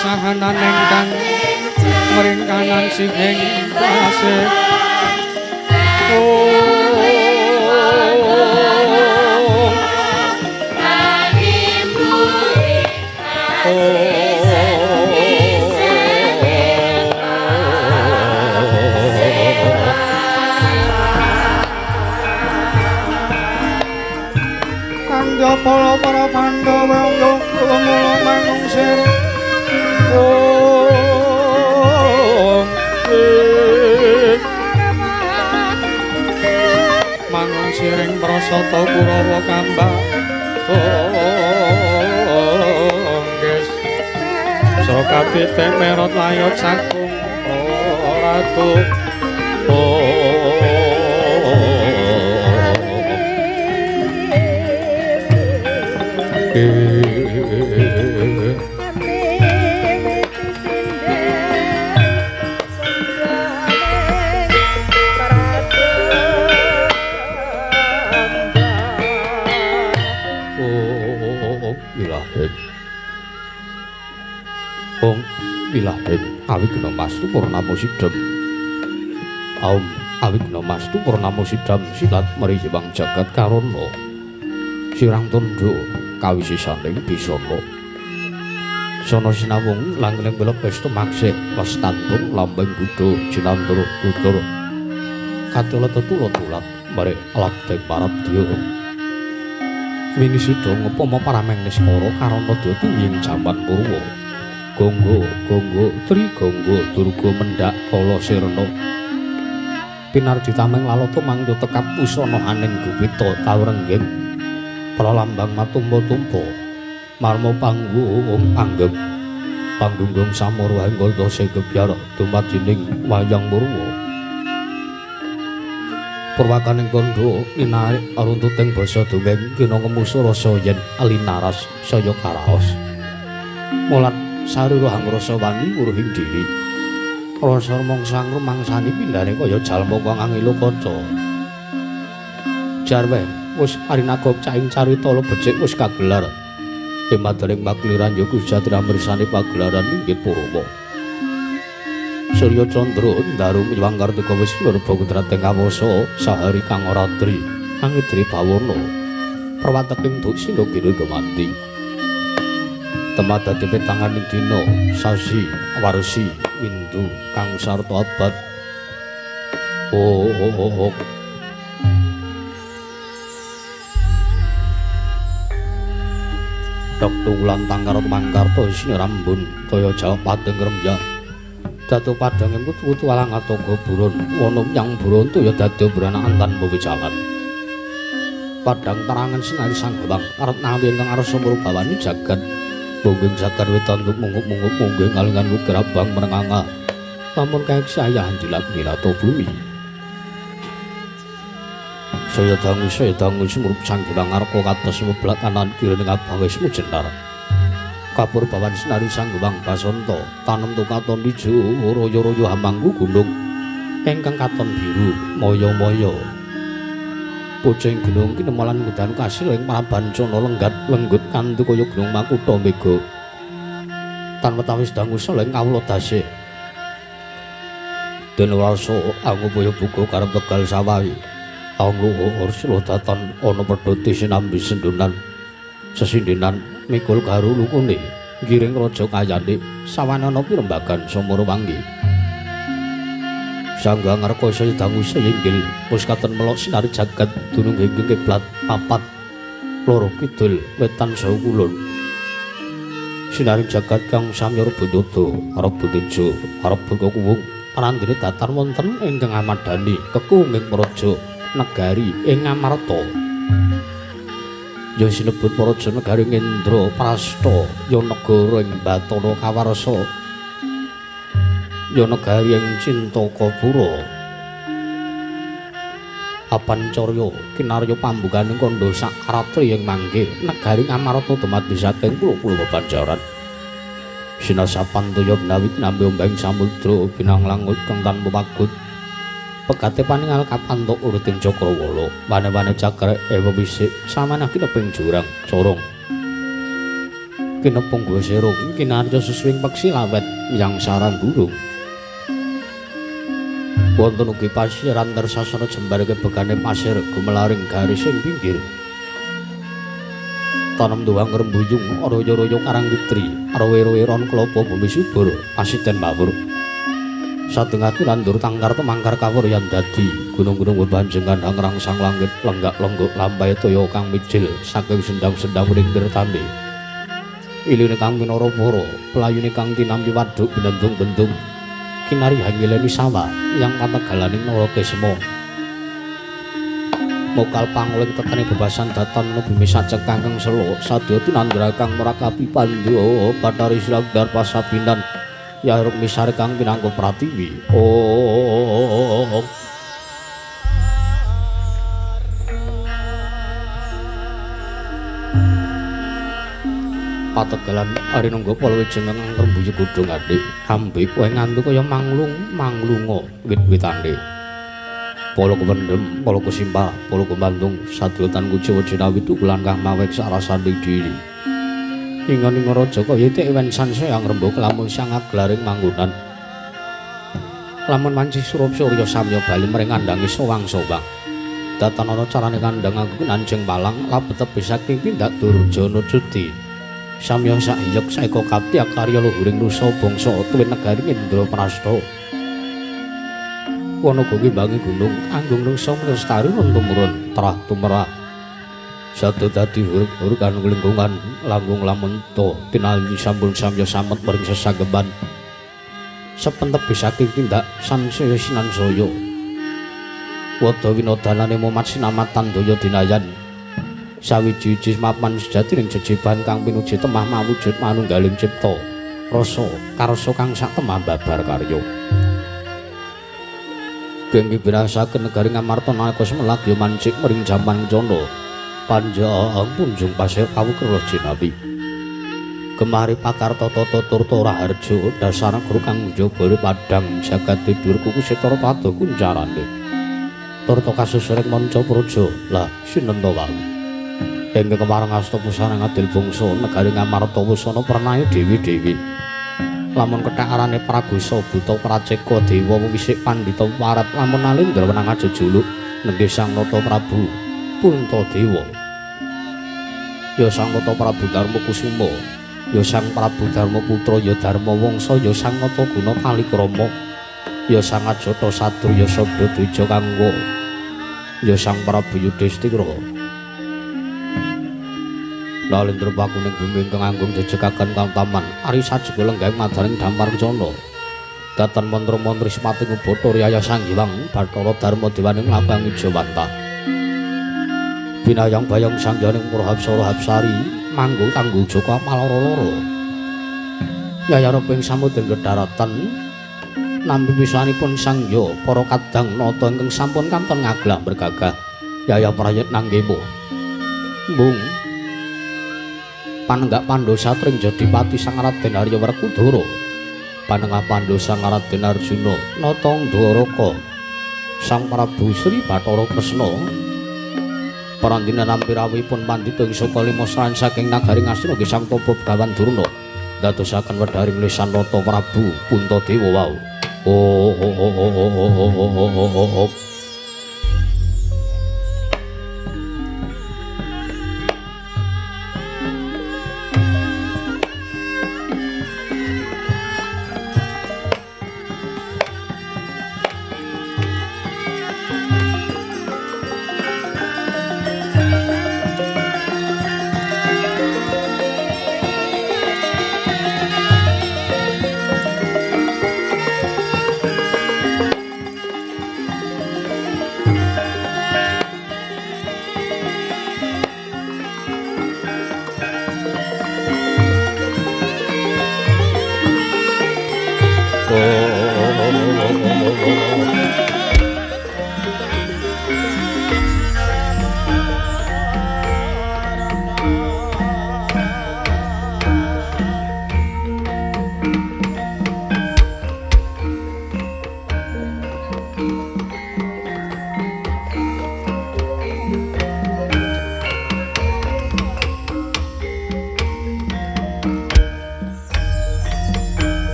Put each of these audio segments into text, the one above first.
Sahanan ingkang mringkanan sihing pasih. Kandha para Pandhawa yoga mula manungsir. Mangun siring prasata Kurawa kambang ongges Srokatite merot layot sagung ratu. Om Wilaheng awigna mastu purnama sidam. Om awigna mastu purnama sidam silat mriyewang jagat karana. Sirang tundha kawisisaning bisana. Sana sinawung langling welep pesta maksih lestantun lambeng buddha jinantra tutur. Katula tetula tulat mare labdeng parabdya. Winisida ngupama parameng niskara karana dya ing jaman Purwa. Gonggo, gonggo, tri gonggo, durga mendak kala sirna. Pinardi tameng lalata mangda tekap pusana aning gupita tau rengging. Pralambang matumpa-tumpa, marma panggung panggeng. Panggunggung samurwa hingga segebyar dumadining wayang purwa. Purwakaning kandha linarik runtuting basa dongeng kina ngemusu rasa yen linaras saya karaos. Mulat sarira hangrasa wani wuruhing diri. Rasa mangsa ngrumangsani pindhane kaya jalma kang angelo kaca. Jarwe wis arinaga caing carita becik wis kagelar. Emadring makliran ya Gujatra mirsani pagelaran inggih Purwa. Surya Candra ndaru miwang kartika wis lurba kudrating kawasa sahari kang ratri angidri bawana. Perwateking duksina kira gemanti. Temadati petanganing dina sasi warsi windu kang sarta abad. Oh oh oh oh. Dok tunggulan tangkarot mangkarta isine rambun kaya jawab padeng remyak. Datu padang ing kutu alang atangga burun wana yang burun ya dadi branakan tanpa wicalan. Padang terangan sinari sang Hyang arep nawi ingkang arsa murbawani jagat. Mungging jagat wetan mungup-mungup mungging kalingan wukir abang merenganga. Lamun kaeksi ayah dilap milato bumi. Saya dangu sumurup sang Hyang Arka kados meblak kanan kiri ning abang wis mujenar. Kapur bawan sinari sang Hyang Basanta tanem katon ijo royo-royo hamangku gunung ingkang katon biru moyo-moyo. Pucing gunung kinemolan ngudan kasil ing prabancana lenggat lenggut kanthi kaya gunung makutha mega. Tan wetawis dangu sala ing kawula dasih. Den rasa angupaya buka karep tegal sawahi. Angluhur sila datan ana pedhoti sinambi sendunan. Sesindenan mikul garu lukune ngiring raja kayane sawanana pirembagan samara wanggi. Sangga ngarka saya dangu saya inggil wis katon melok sinari jagat dunung ing kiblat papat loro kidul wetan saha kulon. Sinari jagat kang samya rebut yoda rebut teja rebut kuwung parandene datar wonten ingkang amadani kekunging praja negari ing Ngamarta. Ya sinebut praja negari Ngendra Prasta ya negara ing Bathara Kawarsa. Ya negari ing Cintakapura. Apancarya kinarya pambukaning kandha sak ratri ing mangke negari Ngamarta dumadi saking kula-kula bebanjaran. Sinasapan toya menawi kinambi ombeng samudra binang langut kang tanpa pagut. Pegate paningal kapantuk uruting cakrawala wane-wane cakrek ewa wisik samanah kineping jurang corong. Kinepung goserung kinarya susuwing peksi lawet yang saran burung. Wonten ugi pasiran tersasana jembar kebegane pasir gumelaring garis ing pinggir. Tanem duwang rembuyung royo-royo karang kitri, rowe-rowe ron klopo bumi subur pasiten mawur. Satengah nandur tangkar temangkar kawur yan dadi gunung-gunung bebanjengan hangrangsang langit lenggak-lenggok lampahe toya kang mijil saking sendang-sendang ring tirtane. Iline kang minara para, pelayune kang tinampi waduk benendung-bendung. Kinari hangileni sawah yang pategalaning Narakesma. Mokal panguling tetene bebasan daton bumi sacek kangkang selo sadya tinandra kang merakapi pandya Bathari Silangdar pasabinan yaruk misar kang pinangka pratiwi. Oh. Pategalan arinungga palawija kang ngrembuyung godhong adik ambe kowe ngantuk kaya manglung manglunga wit-witane. Pala kependhem, pala kesimpar, pala kemandung sadya tan kuciwa jinawi tukulan kang mawek sarasaning diri. Ingon ing raja kaya itik wen sansaya ngrembug lamun sang aglaring manggonan. Lamun manci surup surya samya bali mring kandhange sowang-sowang. Datan ana carane kandhang nganggo nanjeng palang labet tebih saking tindak durjana cuti. Samya sahyek saeka kapti akarya luhuring nusa bangsa tuwin negari Indraprasta. Wana uga ngimbangi gunung anggung nusa lestari tumurun trah tumerah. Satu dadi huruk-hurukan lingkungan langgung lamun to tinali sampun samya samet mring sesageman. Sepentebih saking tindak sansaya sinansaya. Wada winodanane momat sinamatan daya dinayan. Sawiji-wiji mapan sejati ning jejeban kang pinuji temah mawujud manunggaling cipta rasa karsa kang sak temah babar karya. Genggi binasaken negari Ngamarta nalika semelagya mancik mring jaman kencana panjang punjung pasir kawukra jinawi. Gemari pakar tata turta raharja dasar guru kang njaba padhang jagat tidur kuku setara padha kuncarane. Turta kasusuring manca praja lah sinenta wau. Ingkang kemarang asta pusana ngadil bangsa negari Ngamarta wusana pernahe dewi-dewi. Lamun kethakarane Pragosa buta praceka dewa wisik pandhita warat lamun Nalendra wenang aja juluk nenggih Sang Nata Prabu Puntadewa. Ya Sang Nata Prabu Darma Kusuma, ya Sang Prabu Darma Putra, ya Darma Wangsa, ya Sang Nata Guna Palikrama, ya Sang Ajata Satru, ya Sabda Dwija Kangwa, ya Sang Prabu Yudhistira. Nalendra pakuning bumi ingkang anggung jejekaken kang taman ari sajega lenggahing madaning dampar kencana. Datan mantra-mantri semating Bathara Yaya Sang Hyang Bathara Darma Dewaning Lapang Ijawantah. Binayang bayang sangyaning para hapsara hapsari manggung kanggo jaka malara-lara. Yaya ing samudra kedaratan nampi pisanipun sangya para kadang nata ingkang sampun kampun ngaglah bergagah. Yaya prayit nanggemo. Mbung panenggak Pandosa Tringjadipati Sang Raden Arya Werkudara, panengah Pandosa Raden Arjuna Nata Ndoraka, Sang Prabu Sri Bathara Kresna. Parandina nampi rawuhipun pandhita ing saka lima sran saking nagari Ngastina nggih Sang Tapa Begawan Durna ndadosaken wedharing lisan Nata Prabu Puntadewa wau. Oh oh oh oh oh oh oh oh oh.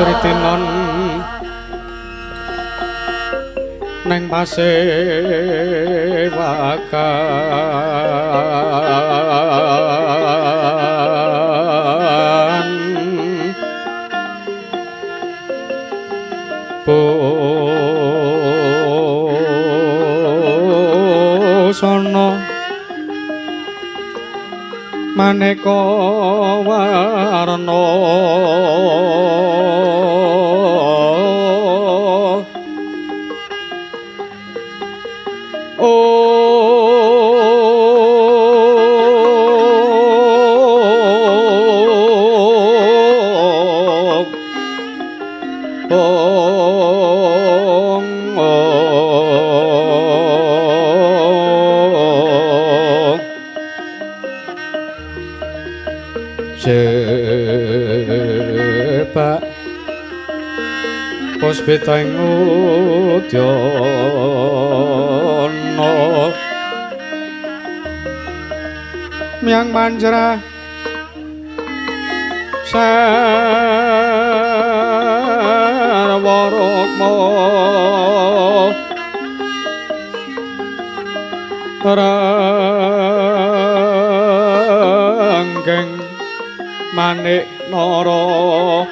Sritinon neng pasewakan busana maneka warna. Sebak puspita ing udyana miang manjra sarwa rukma ranggeng manik nara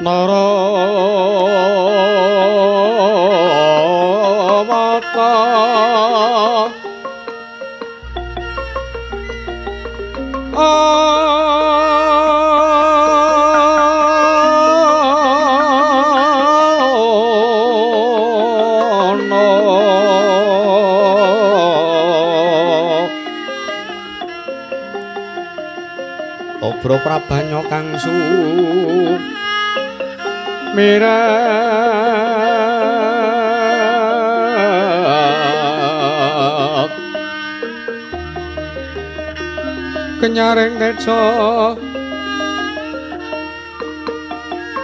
nara mata Obro prabanya kang sumirat kenyaring teca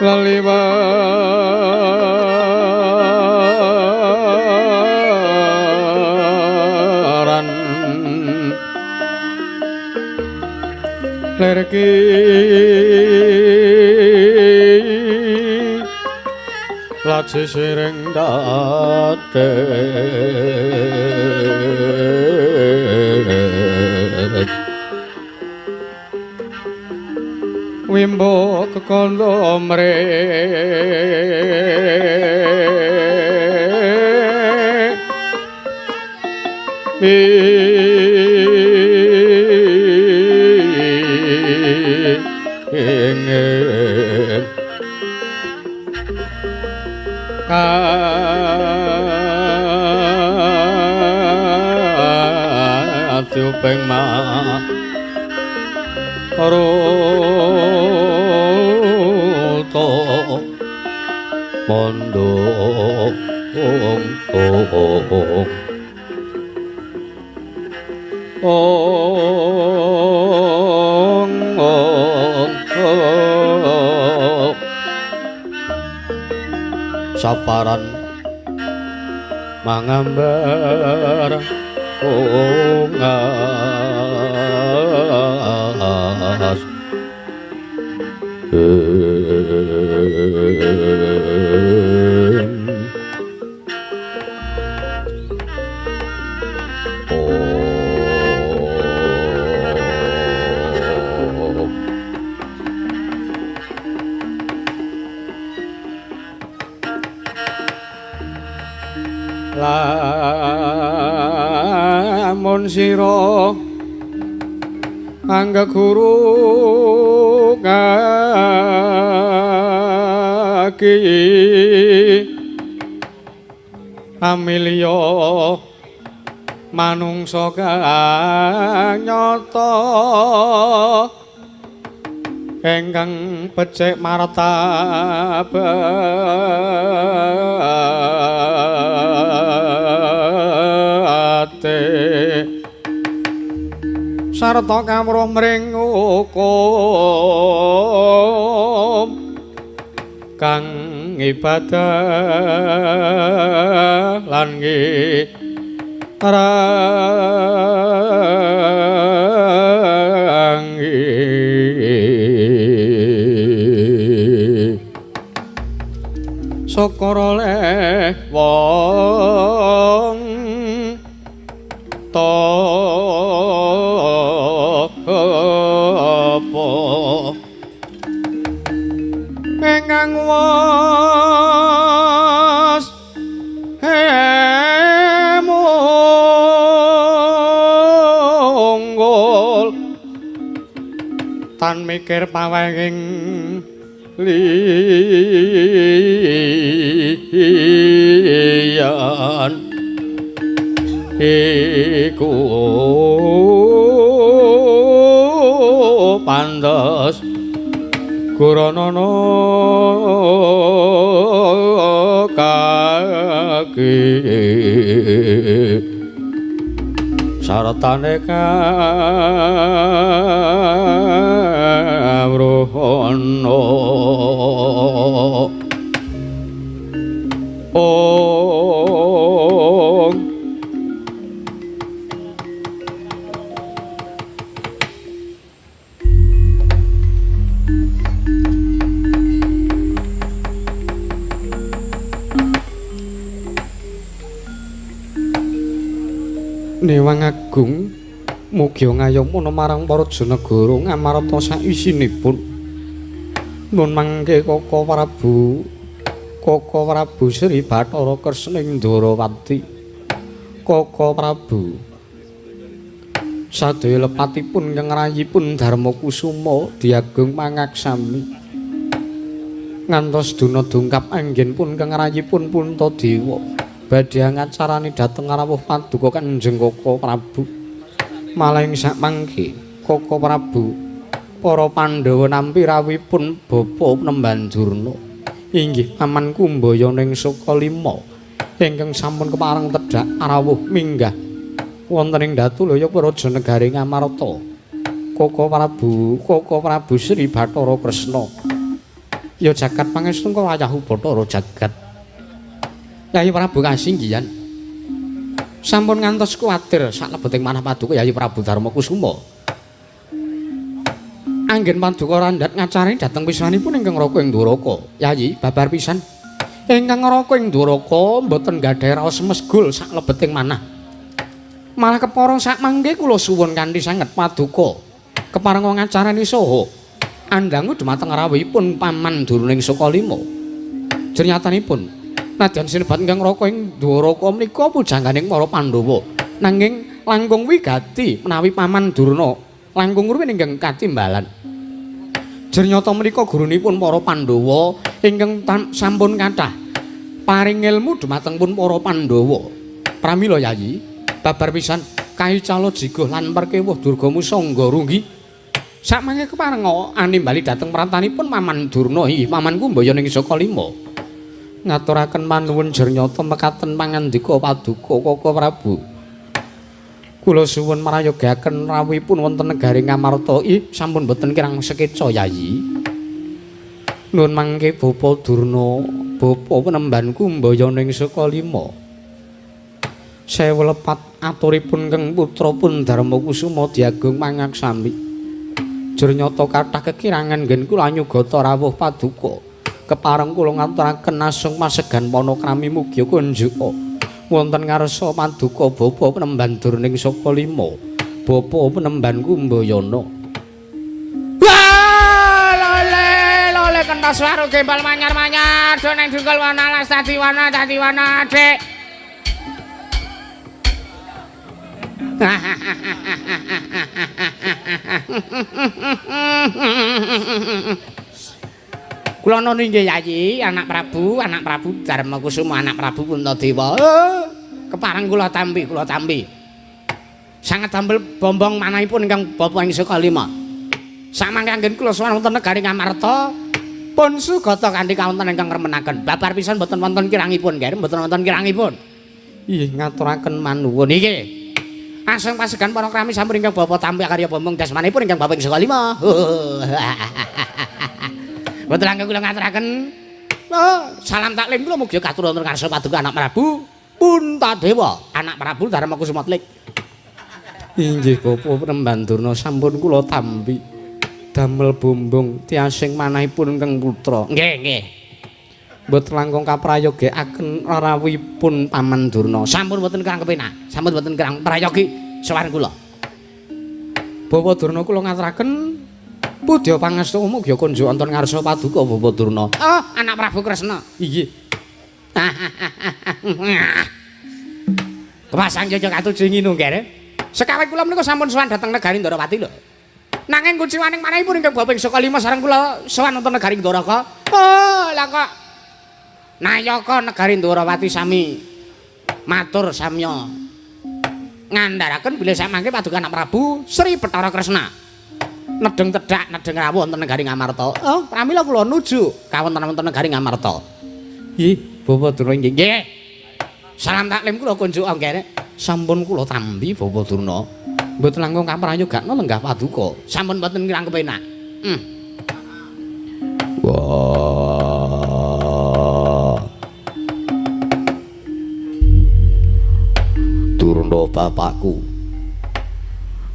leliweran lerki laci siring date wimbo kekondo mre Katiuping maruta mondong ong ong saparan mangambar kongas oh. Sira angga guru kaki amilya manungsa kang nyata ingkang becik martabate sarta kawruh mring hukum kang ibadah lan ngirangi syukur oleh wong apa ingkang was munggul tan mikir pawenging liyan iku pantes guranana kaki sartane kawruhana. Ong Newang Agung mugi ngayomana marang para janegara Ngamarta saisinipun. Nun mangke Kaka Prabu, Kaka Prabu Sri Bathara Kresna ing Ndorowati. Kaka Prabu sadaya lepatipun kang rayipun Darma Kusuma diagung mangaksami. Ngantos duna dungkap anggenipun kang rayipun Puntadewa. Badhe ngacarani dhateng rawuh paduka Kanjeng Kaka Prabu. Malah ing sakmangke Kaka Prabu para Pandhawa nampi rawuhipun Bapa Penemban Durna inggih Paman Kumbayana ing Sukalima ingkang sampun kepareng tedhak rawuh minggah wonten ing Datulaya Praja Negari Ngamarta. Kaka Prabu, Kaka Prabu Sri Bathara Kresna. Ya jagat pangestu wayahu Bathara jagat. Yayi Prabu kasinggihan sampun ngantos kuwatir saklebeting manah paduka Yayi Prabu Darma Kusuma. Anggen paduka randhat ngacarani dhateng wiswanipun ingkang Raka ing Dwaraka. Yayi babar pisan ingkang Raka ing Dwaraka mboten gadhahi raos mesgul saklebeting manah. Malah kepara sakmangke kula suwun kanthi sanget paduka keparenga ngacarani saha andangu dhumateng rawuhipun Paman Durna ing Sukalima. Jernyatanipun nadyan sinebat ingkang Raka ing Dwaraka menika pujangganing para Pandhawa. Nanging langkung wigati menawi Paman Durna langkung ruwin ingkang katimbalan. Jernyata menika gurunipun para Pandhawa ingkang sampun kathah paring ilmu dhumateng pun para Pandhawa. Pramila Yayi, babar pisan kaicala jiguh lan perkewuh Durgamu sangga runggi. Sakmangke keparenga animbali dhateng pratanipun Paman Durna inggih Paman Kumbayana ing Sukalima. Ngaturaken manuwun jernyata mekaten pangandika paduka Kaka Prabu. Kula suwun marayogaken rawuhipun wonten negari Ngamarta. Ih, sampun boten kirang sekeca Yayi. Nuwun mangke Bapa Durna, Bapa Penemban Kumbayana ing Sukalima. Sewu lepat aturipun keng putra pun Darma Kusuma diagung mangaksami. Jernyata kathah kekirangan nggen kula nyugata rawuh paduka. Kepareng kula ngaturaken asung masegan panakrami mugi kunjuka wonten ngarsa paduka Bapa Penemban Durna ing Sukalima, Bapa Penemban Kumbayana. Wah, lole lole kentos waru gembal manyar-manyar do nang dungkul wana las dadi wana dadi wana Dik. Kula noni nggih Yayi, anak Prabu Darmakusuma, anak Prabu Puntadewa. Kepareng kula tampi, kula tampi. Sanget damel bombong manahipun ingkang bapa ing saka lima. Samangke anggen kula sowan wonten negari Ngamarta, pun sugata kanthi kawontenan ingkang remenaken. Babar pisan mboten wonten kirangipun, nggih, mboten wonten kirangipun. Ih, ngaturaken manuwun iki. Aseng pasegan para krami sampun ingkang bapa tampi karya bombong dasmanipun ingkang bapa ing saka lima. Mboten langkung kula ngaturaken. Oh, salam taklim kula mugi katur wonten ngarsa paduka anak Prabu Puntadewa, anak Prabu Darmakusuma Tlik. Inggih Bapak Penemban Durna sampun kula tampi. Damel bombong tiasing manahipun ingkang putra. Nggih, nggih. Mboten langkung kaprayogekaken rawuhipun Paman Durna. Sampun mboten kirang kepenak, sampun mboten kirang prayogi sowan kula. Bapak Durna kula ngaturaken pudya pangestu mugi kunjuk wonten ngarsa paduka Bapak Durna. Oh, anak Prabu Kresna. Inggih. Kepasang jajak katuju nginu nggih. Sekawit kula menika sampun sowan dhateng negari Ndorowati lho. Nanging kuciwaning manahipun ingkang bapa ing saka lima sareng kula sowan wonten negari Ndoraka. Oh, lah kok nayaka negari Ndorowati sami matur samya ngandharaken bilih samangke paduka anak Prabu Sri Bathara Kresna. Nedheng tedhak nedheng rawuh wonten negari Ngamarta. Oh, pramila kula nuju kawonten wonten negari Ngamarta. Nggih, Bapak Durna nggih. Nggih. Salam taklim kula kunjuk nggih. Sampun kula tampi Bapak Durna. Mboten langkung kaprayogakna lenggah paduka. Sampun mboten kirang kepenak. Wah. Durna bapakku.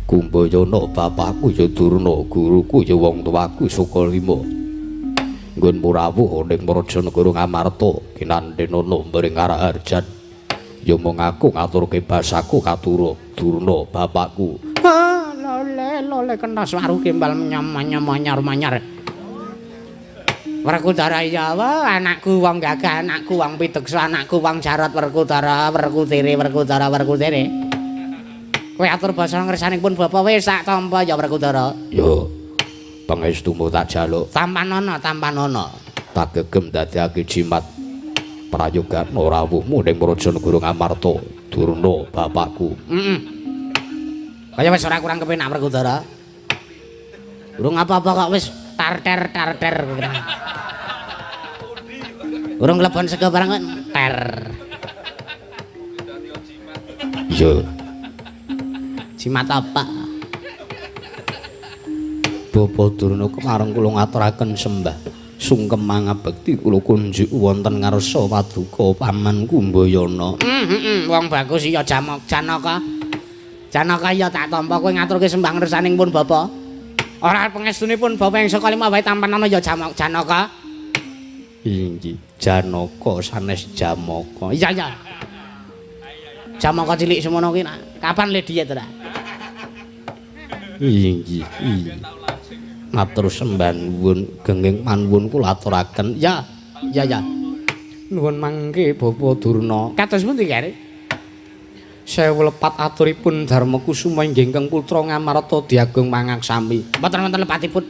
Kumbayana bapakku ya Durna, guruku ya wong tuaku saka lima. Nggon murawuh ning Praja Negara Ngamarta, kinandhenana mring Araharjan. Ya mung aku ngaturke basaku katura Durna bapakku. Ah, lole lole kena swaru gembal menyam manyar. Werkudara iya wae anakku wong gagah, anakku wong piteksa, anakku wong jarot Werkudara, Werkudere, Werkudara, Werkudere. Kowe atur basa ngersanipun bapa wis tak tampa ya Werkudara. Ya. Pangestumu tak jaluk. Tampanana, tampanana. Tak gegem dadekake jimat. Prayogana rawuhmu ning Praja Negara Ngamarta, Durna bapakku. Heeh. Kaya wis ora kurang kepenak Werkudara. Urung apa-apa kok wis tarter tarter. Urung klebon sega barang kok ter. Iya. Jimat apa? Bapak Durna kemareng kula ngaturaken sembah sungkem mangabekti kula kunjuk wonten ngarsa paduka Paman Kumbayana. Wong bagus iya Jamok Janaka. Janaka iya tak tampa kowe ngaturke sembah ngersaning pun bapa. Ora pangestunipun bapa ing saka lima wae tampanana ya Jamok Janaka. Inggih, Janaka sanes Jamaka. Iya iya. Jamaka cilik semono kuwi kapan le diet ora? Inggih, inggih. Matur sembah nuwun genging panuwun kula aturaken. Ya, ya ya. Nuwun mangke Bapak Durna. Kados pundi kare? Sewu lepat aturipun Darmakusuma inggih ingkang putra Ngamarta diagung mangaksami. Mboten wonten lepatipun.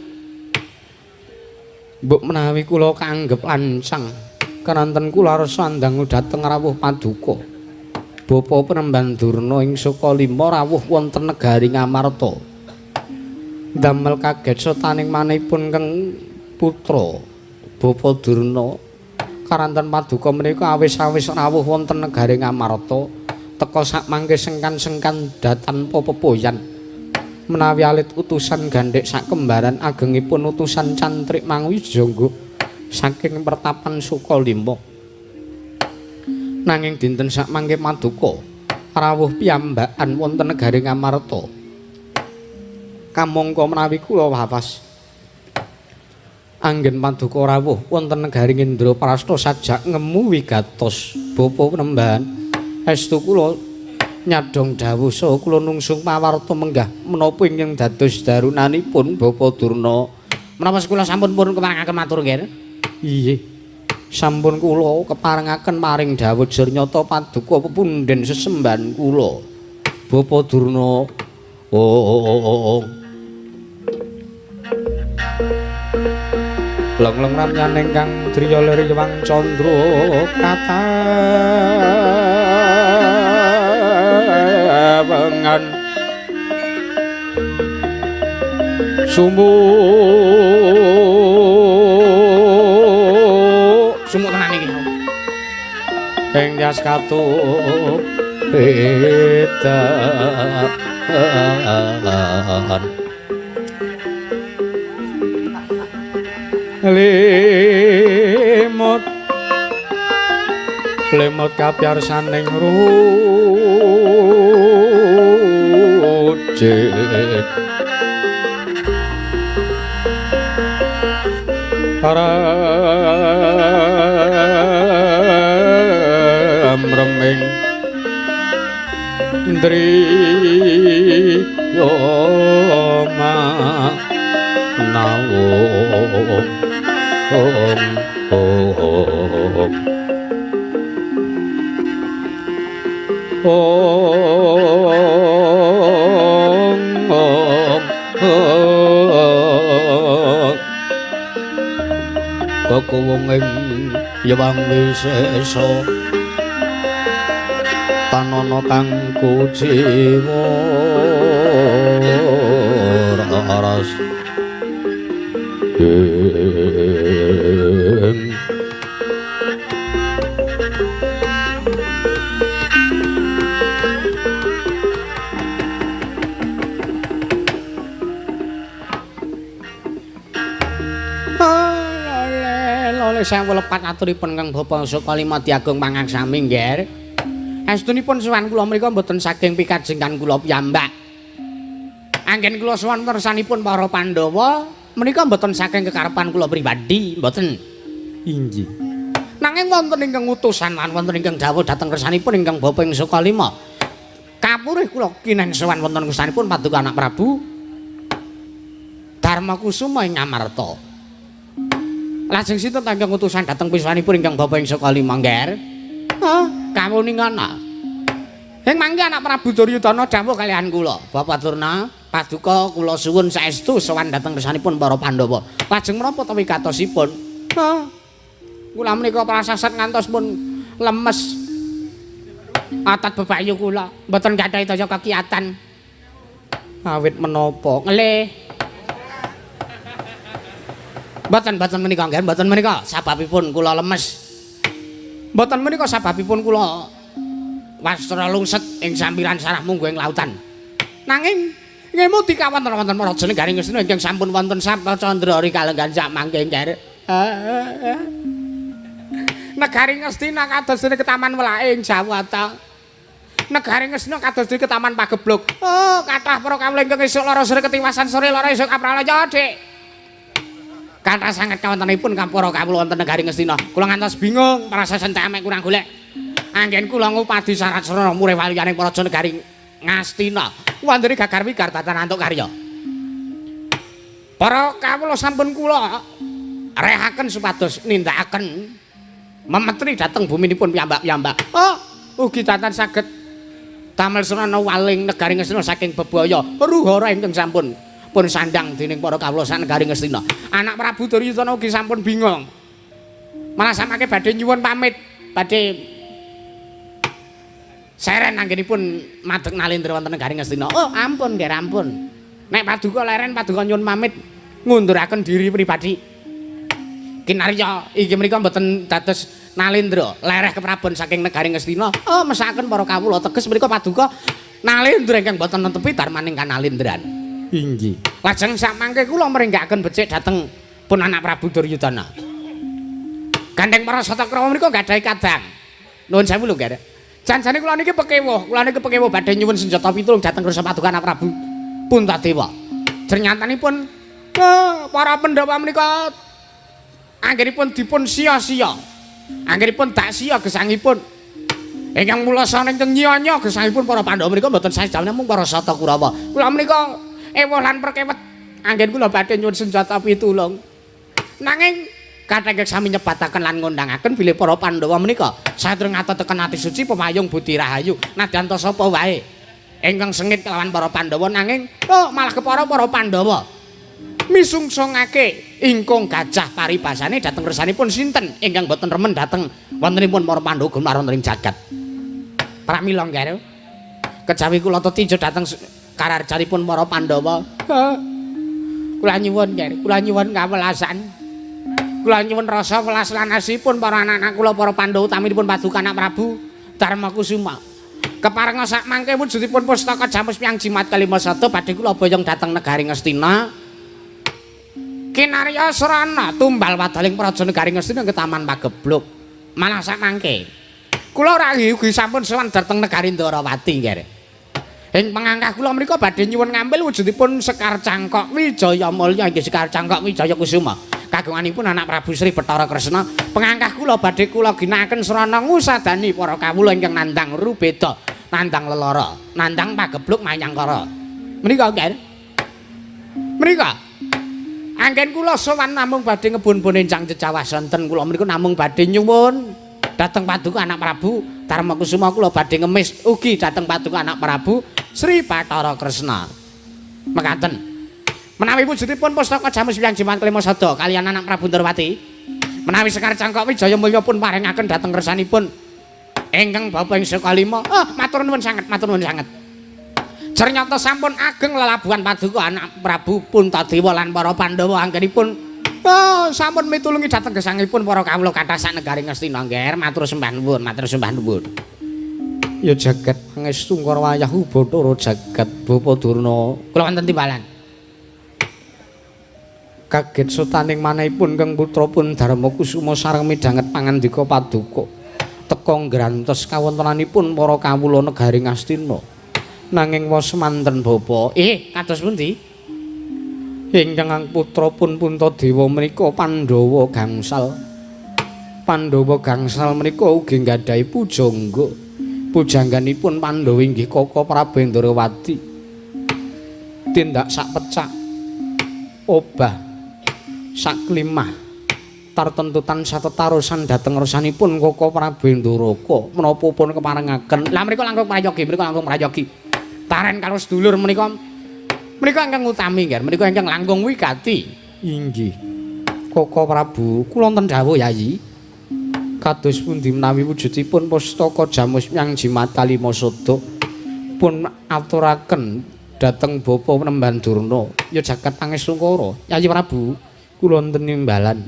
Mbok menawi kula kaanggep lancang, keranten kula rasa ndangu dhateng rawuh paduka. Bapak Penemban Durna ing saka lima rawuh wonten negari Ngamarta. Damel kaget setaning manihipun keng putra Bapak Durna karanten paduka menika awis-awis rawuh wonten negari Ngamarta teka sakmangke sengkan-sengkan datanpa pepoyan menawi alit utusan gandhek sakembaran agengipun utusan cantrik Mangwijangga saking pertapan Sukalima. Nanging dinten sakmangke paduka rawuh piyambakan wonten negari Ngamarta. Kamangka menawi kula wawas anggen paduka rawuh wonten negari Indraprasta sajak ngemu wigatos Bapak Penemban estu kula nyadhong dawuh saha kula nungsung pawarta menggah menapa ingkang dados darunanipun Bapak Durna. Menapa kula sampun purun keparengaken matur nggih? Inggih. Sampun kula keparengaken maring dawuh jernyata paduka pepundhen sesembahan kula. Bapa Durna. Oh. Leng-leng ramyaning kang driya lir Hyang Candra katawengan sumuk sumuk tenan iki ing tyas katup edan limut limut kapyarsaning rucit reming driya manaung om om om om kekuwung ing Hyang Wisesa tanana kang kuciwa ras ing Lole sewu lepat aturipun Kang Bapa Sukalima Diagung pangaksami nggih. Estunipun sowan kula mriku mboten saking pikajenggan kula piyambak. Anggen kula sowan kersanipun para Pandhawa menika mboten saking kekarepan kula pribadi, mboten. Inggih. Nanging wonten ingkang utusan lan wonten ingkang dawuh dhateng kersanipun ingkang Bapa ing Sukalima. Kapurih kula kinen sowan wonten kersanipun paduka anak Prabu Darmakusuma ing Amarta. Lajeng sinten ingkang utusan dhateng piswanipun ingkang Bapa ing Sukalima, Ngger? Hah, kawuningana. Ing mangke anak Prabu Duryudana dawuh kalihan kula, Bapak Durna, paduka kula suwun saestu sowan dhateng kersanipun para Pandhawa. Lajeng menapa ta wigatosipun? Hah. Kula menika prasaset ngantos pun lemes. Atat bebayu kula mboten gadhahi daya kekiyatan. Awit menapa? Ngelih. Mboten menika nggih, mboten menika sababipun kula lemes. Mboten menika sababipun kula wastra lungset ing sampiran sarah mungguh ing lautan. Nanging ngemuti kawonten-wonten raja negari Ngastina ingkang sampun wonten Sabta Candra rikalenggan sak mangke nggih. Negari Ngastina kados dene ketaman welake ing Jawata. Negari Ngastina kados dene ketaman pageblug. Oh, kathah para kawula ingkang esuk lara sore ketiwasan sore lara esuk kapralaya, Dik. Kathah sanget kawontenipun para kawula wonten negari Ngastina. Kula ngantos bingung, prasasen temek kurang golek. Anggen kula ngupadi syarat srana murih waliyaning para negari Ngastina. Wondene gagar wigar tatan antuk karya. Para kawula sampun kula rehaken supados nindakaken memetri dhateng buminipun piyambak-piyambak. Oh, ugi datan saged damel srana waling negari Ngastina saking bebaya ruhara ingkang sampun pun sandang dening para kawula sak negari Ngastina. Anak Prabu Duryudana ugi sampun bingung. Malah samake badhe nyuwun pamit, badhe seren anggenipun madeg nalendra wonten negari Ngastina. Oh, ampun nggih, ampun. Nek paduka leren paduka nyuwun pamit ngunduraken diri pribadi. Kinarya inggih menika mboten dados nalendra, lereh keprabon saking negari Ngastina. Oh, mesaken para kawula teges menika paduka nalendra ingkang mboten netepi darmaning kanalendran. Inggih. Lajeng samangke kula mringgaken becik dhateng pun anak Prabu Duryudana. Gandeng para Satakrawa menika gadhahi kadang. Nuwun sewu lho, Nggih. Janjane kula niki pekewuh, kula niki pekewuh badhe nyuwun senjata pitulung dhateng kersa paduka anak Prabu Puntadewa. Jernyatanipun para Pandhawa menika anggenipun dipun sia-sia. Anggenipun dak sia gesangipun. Ingkang mula saking nyia-nyia gesangipun para Pandhawa menika mboten sajane mung para Satakurawa. Kula menika ewuh lan perkewet anggen kula badhe nyuwun senjata pitulung. Nanging kathah ingkang sami nyebataken lan ngondangaken bilih para Pandhawa menika satreng ngatetaken ati suci pemayung budi rahayu nadyan ta sapa wae. Ingkang sengit kelawan para Pandhawa nanging oh malah kepara para Pandhawa misungsungake ingkung gajah paribasane dhateng kersanipun sinten ingkang boten remen dhateng wontenipun para Pandhawa gumaron ing jagat. Pramila nggih kejawi kula tetinjo dhateng kararjanipun para Pandhawa. Kula nyuwun nggih, kula nyuwun kawelasan. Kula nyuwun rasa welas lan asihipun para anak-anak kula para Pandhawa utaminipun paduka anak Prabu Darma Kusuma. Keparenga sak mangke wujudipun pustaka Jamus Miang Jimat Kalima Sada badhe kula boyong dhateng negari Ngastina. Kinarya srana tumbal wadaling praja negari Ngastina ke Taman Pagebluk. Malah sak mangke kula rahi ugi sampun sowan dhateng negari Ndarawati nggih. Ing pangangkah kula mriku badhe nyuwun ngambil wujudipun Sekar Cangkok Wijaya Mulya inggih Sekar Cangkok Wijaya Kusuma. Kagunganipun anak Prabu Sri Bathara Kresna. Pangangkah kula badhe kula ginakaken srana ngusadani para kawula ingkang nandhang rubeda, nandhang lelara, nandhang pagebluk mayangkara. Menika nggih. Menika anggen kula sowan namung badhe ngebun-bun enjang jejawah sonten kula mriku namung badhe nyuwun dhateng paduka anak Prabu Darma Kusuma kula badhe ngemis ugi dhateng paduka anak Prabu Sri Bathara Kresna. Mekaten. Menawi wujudipun pustaka Jamus Miang Jimat Kalima Sada kaliyan anak Prabu Ndrawati, menawi Sekar Cangkok Wijaya Mulya pun paringaken dhateng kersanipun ingkang bapa ing saka lima. Matur nuwun sanget, matur nuwun sanget. Ternyata sampun ageng lelabuhan paduka anak Prabu Puntadewa lan para Pandhawa anggenipun sampun mitulungi dhateng gesangipun para kawula kathah sak negari Ngastina nggih. Matur sembah nuwun, matur sembah nuwun. Ya jagat pangestu karo wayahku Bathara jagat Bapa Durna. Kula wonten timbalan. Kaget sutaning manahipun Kang putra pun Darma Kusuma sareng midhanget pangandika paduka. Teka ngrantos kawontenanipun para kawula negari Ngastina. Nanging wos semanten bapa. Kados pundi? Ingkang putra pun Puntadewa menika Pandhawa gangsal. Pandhawa gangsal menika ugi nggadahi pujangga. Pujangganipun Pandhawa inggih Kaka Prabu Ndrawati. Tindak sak pecak obah saklimah tartentu tansah tetarusan dhateng ngersanipun Kaka Prabu Ndoraka menapa pun keparengaken. Lah mriku langkung prayogi, mriku langkung prayogi. Taren karo sedulur menika menika ingkang utami nggih, menika ingkang langkung wigati. Inggih. Kaka Prabu, kula wonten dawuh Yayi. Kados pundi menawi wujudipun pustaka Jamus Miang Jimat Kalima Sada pun aturaken dhateng Bapa Nemban Durna ya jagat pangestungkara. Yayi Prabu, kula wonten nimbalan.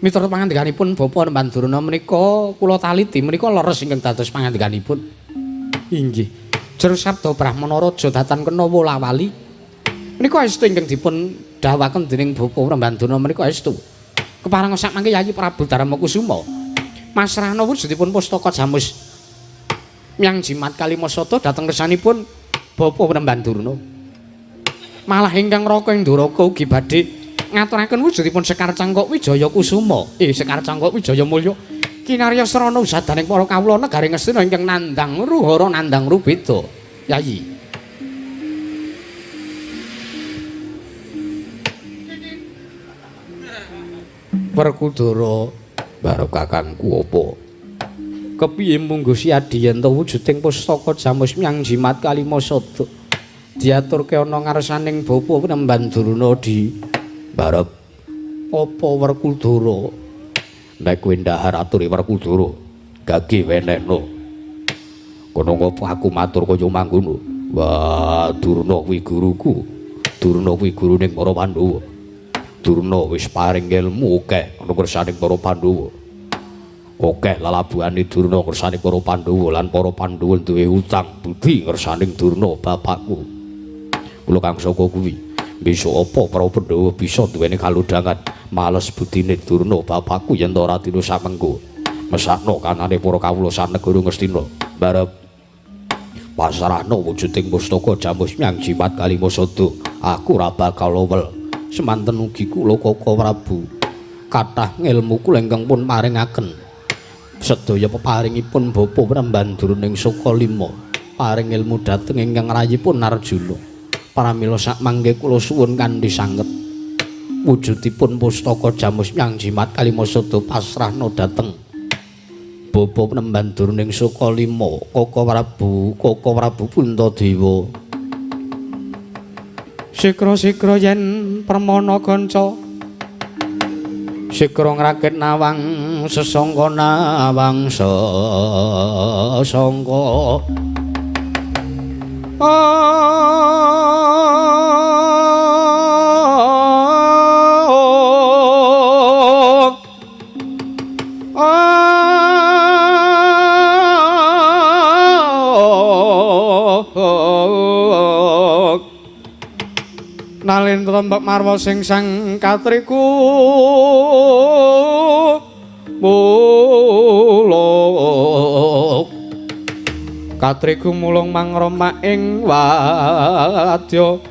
Miturut pangandikanipun Bapa Nemban Durna menika kula taliti menika leres ingkang dados pangandikanipun. Inggih. Jer sabda Brahmana Raja datan kena wolawali. Menika estu ingkang dipun dawuhaken dening Bapa Nemban Durna menika estu. Kepareng sak mangke Yayi Prabu Darma Kusuma masrahna wujudipun pustaka Jamus Miang Jimat Kalima Sada dhateng kersanipun Bapa Nemban Durna. Malah ingkang Raka ing Ndoraka ugi badhe ngaturaken wujudipun Sekar Cangkok Wijaya Kusuma. Sekar Cangkok Wijaya Mulya kinarya srana usadaning para kawula negari Ngastina ingkang nandhang ruhara nandhang rubeda. Yayi. Werkudara barep kakangku apa? Kepiye munggo siadi yen to wujuding pustaka Jamus Miang Jimat Kalima Sada diaturke ana ngarsaning Bapa Nemban Durna di barep apa Werkudara? Nek kowe ndahar aturi Werkudara gage wenehno. Kono ngopo aku matur kaya mangkono? Wah, Durna kuwi guruku. Durna kuwi guruning para Pandhawa. Durna wis paring ilmu akeh ana kersaning para Pandhawa. Akeh lelabuhane Durna kersaning para Pandhawa lan para Pandhawa duwe utang budi kersaning Durna bapakku. Kula kang saka kuwi besok apa para Pandhawa bisa duweni kalodhangan males budine Durna bapakku yen ta ora dina samengko. Mesakno kanane para kawula sanegara Ngastina. Barep pasrahno wujuding pustaka Jamus Miang Jimat Kalima Sada. Aku ora bakal lowel. Semanten ugi kula Kaka Prabu kathah ngelmu kula ingkang pun paringaken sedaya peparingipun Bapa Nemban Durna ing Saka Lima paring ilmu dhateng ingkang rayipun Arjuna. Pramila sak mangke kula suwun kanthi sanget wujudipun pustaka Jamus Miang Jimat Kalima Sada pasrahna dhateng Bapa nemban durning Sukalima Koko Prabu Koko Prabu Puntadewa. Sikra-sikra yen permana kanca sikra ngrakit nawang sesangka nawang sesangka. Nalendra mbok marwa sing sang katriku mulung katriku mulung mangroma ing wadya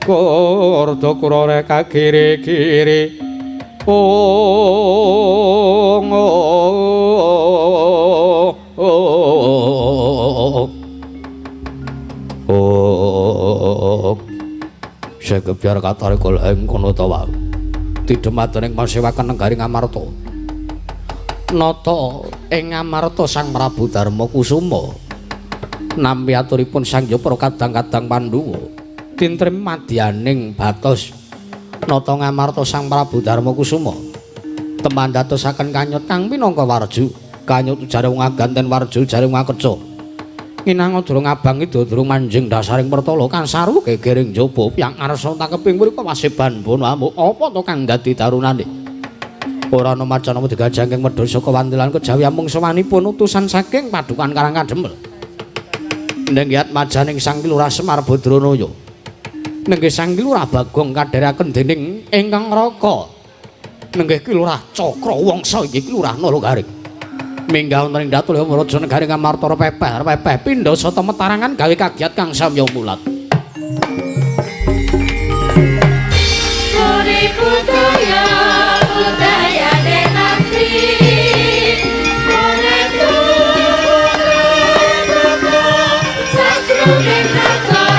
kurda kurare kagiri-giri ong oh segebyar katarikul ing kono ta wae tidhematening pasewakan negari Ngamarta nata ing Ngamarta Sang Prabu Darma Kusuma nampi aturipun Sang Hyang para kadang-kadang Pandhawa tintrem madyaning batos nata Ngamarta Sang Prabu Darma Kusuma teman dadosaken kanyut kang minangka warju kanyut jare wong aganten warju jare wong akeca nginang durung abang ida durung manjing dasaring pertala kang saru gegering jaba yang ngarsa takeping mriku wasiban bono amuk apa to kang dadi tarunane ora ana macan apa digajangking medhun saka wantilan kejawi amung sawanipun utusan saking padukan Karang Kademel nenggiat majaning Sang Lurah Semar Badranaya nenggih Sang Lurah Bagong kadherekaken dening ingkang Raka nenggih Ki Lurah Cakra Wangsa inggih Ki Lurah Nalagaring minggah wonten ing datul Raja Negari Ngamarta pepeh pepeh pindha sata metarangan gawe kagiat kang samya mulat. Budaya budayane nagri ora tuku sajroning negara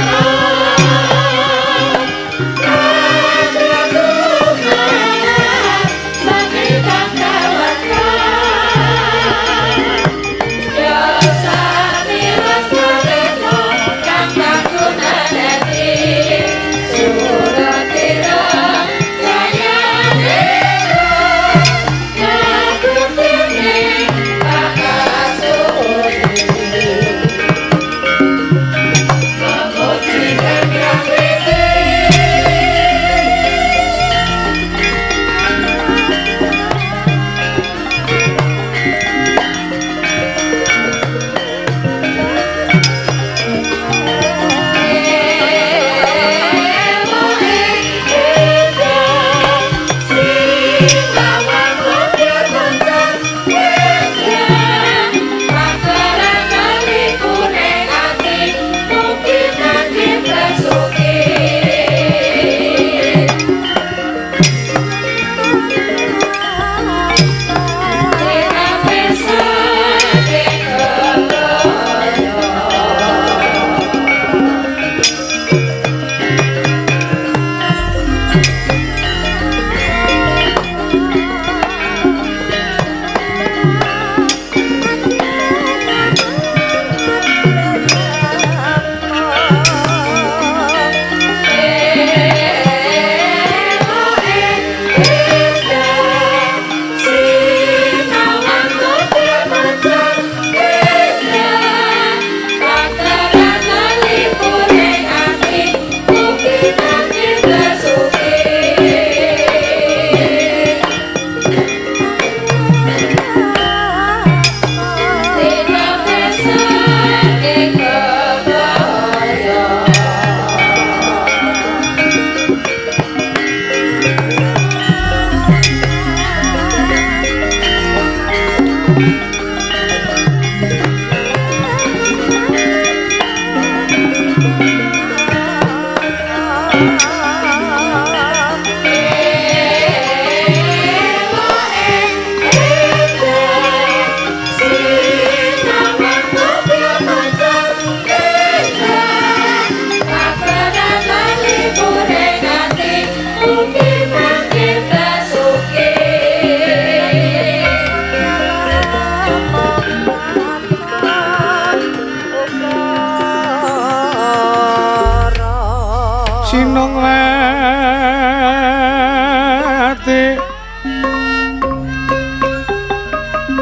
Sinongwati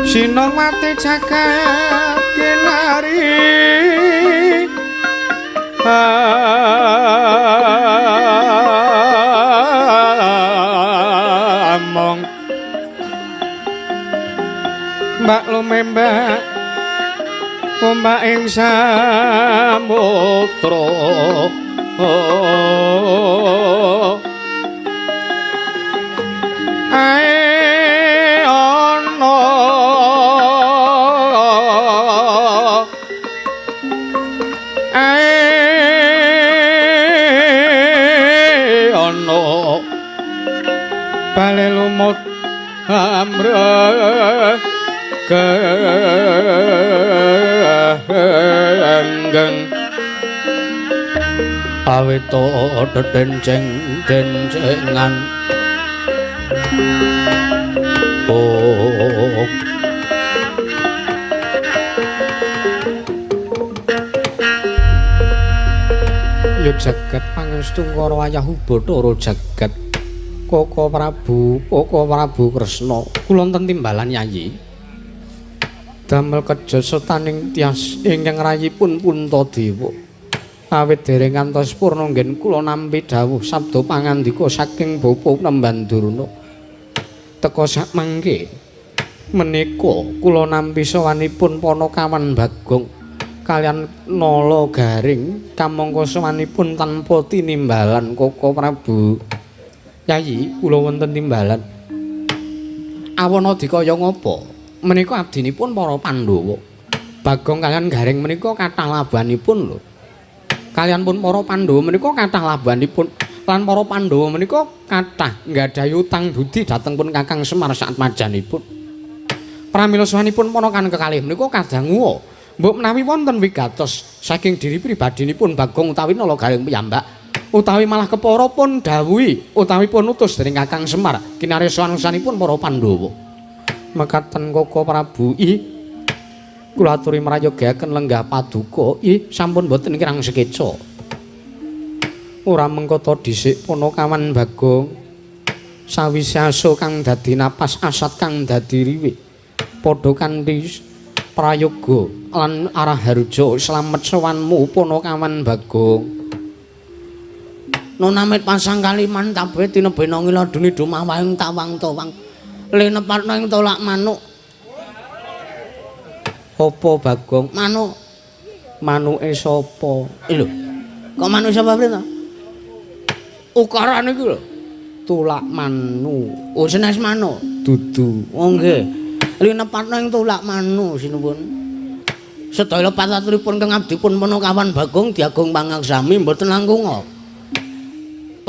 Sinongwati jagat kinari among mbak lumembak ombak ing samudra ae ana ae ana bale lumut amrek genggeng awit dedenceng dencengan oh ya jagat pangestu karo ayah Bathara jagat Koko Prabu, Koko Prabu Kresna kula wonten timbalan Yayi damel kejo setaning tias ingkang rayipun Puntadewa awit dereng ngantos purna nggen kula nampi dawuh sabda pangandika saking Bapa Nemban Durna teka sakmangke menika kula nampi sowanipun Panakawan Bagong kaliyan Nala Garing kamangka sowanipun tanpa tinimbalan Koko Prabu. Yayi kula wonten timbalan awana dikaya ngapa menika abdinipun para Pandhawa Bagong kaliyan Garing menika kathah labuhanipun lho kaliyan pun para Pandhawa menika kathah labuhanipun lan para Pandhawa menika kathah nggadahi utang budi dhateng pun Kakang Semar saatmajanipun pramila sowanipun ponakan kekalih menika kadangu mbok menawi wonten wigatos saking diri pribadinipun Bagong utawi Nala Garing piyambak utawi malah kepara pun dawuhi utawi pun utus dening Kakang Semar kinarya sowan-sowanipun para Pandhawa mekaten Koko Prabu i kula aturi mrayogyaken lenggah paduka i sampun boten kirang sekeca ora mengko ta dhisik Panakawan Bagong sawise aso kang dadi napas asat kang dadi riwih padha kanthi prayoga lan arah harja slamet sowanmu Panakawan Bagong nonamit pasang kaliman tabe tinebena ngila duni dumawahing tawang-tawang linepatna ing tolak manuk apa Bagong manuk manuke sapa lho kok manuk sapa priye to ukarane iki lho tulak manu oh senes manuk dudu oh nggih linepatna ing tulak manu sinuwun sedaya pataturipun kang abdipun Panakawan Bagong diagung pangaksami mboten langkung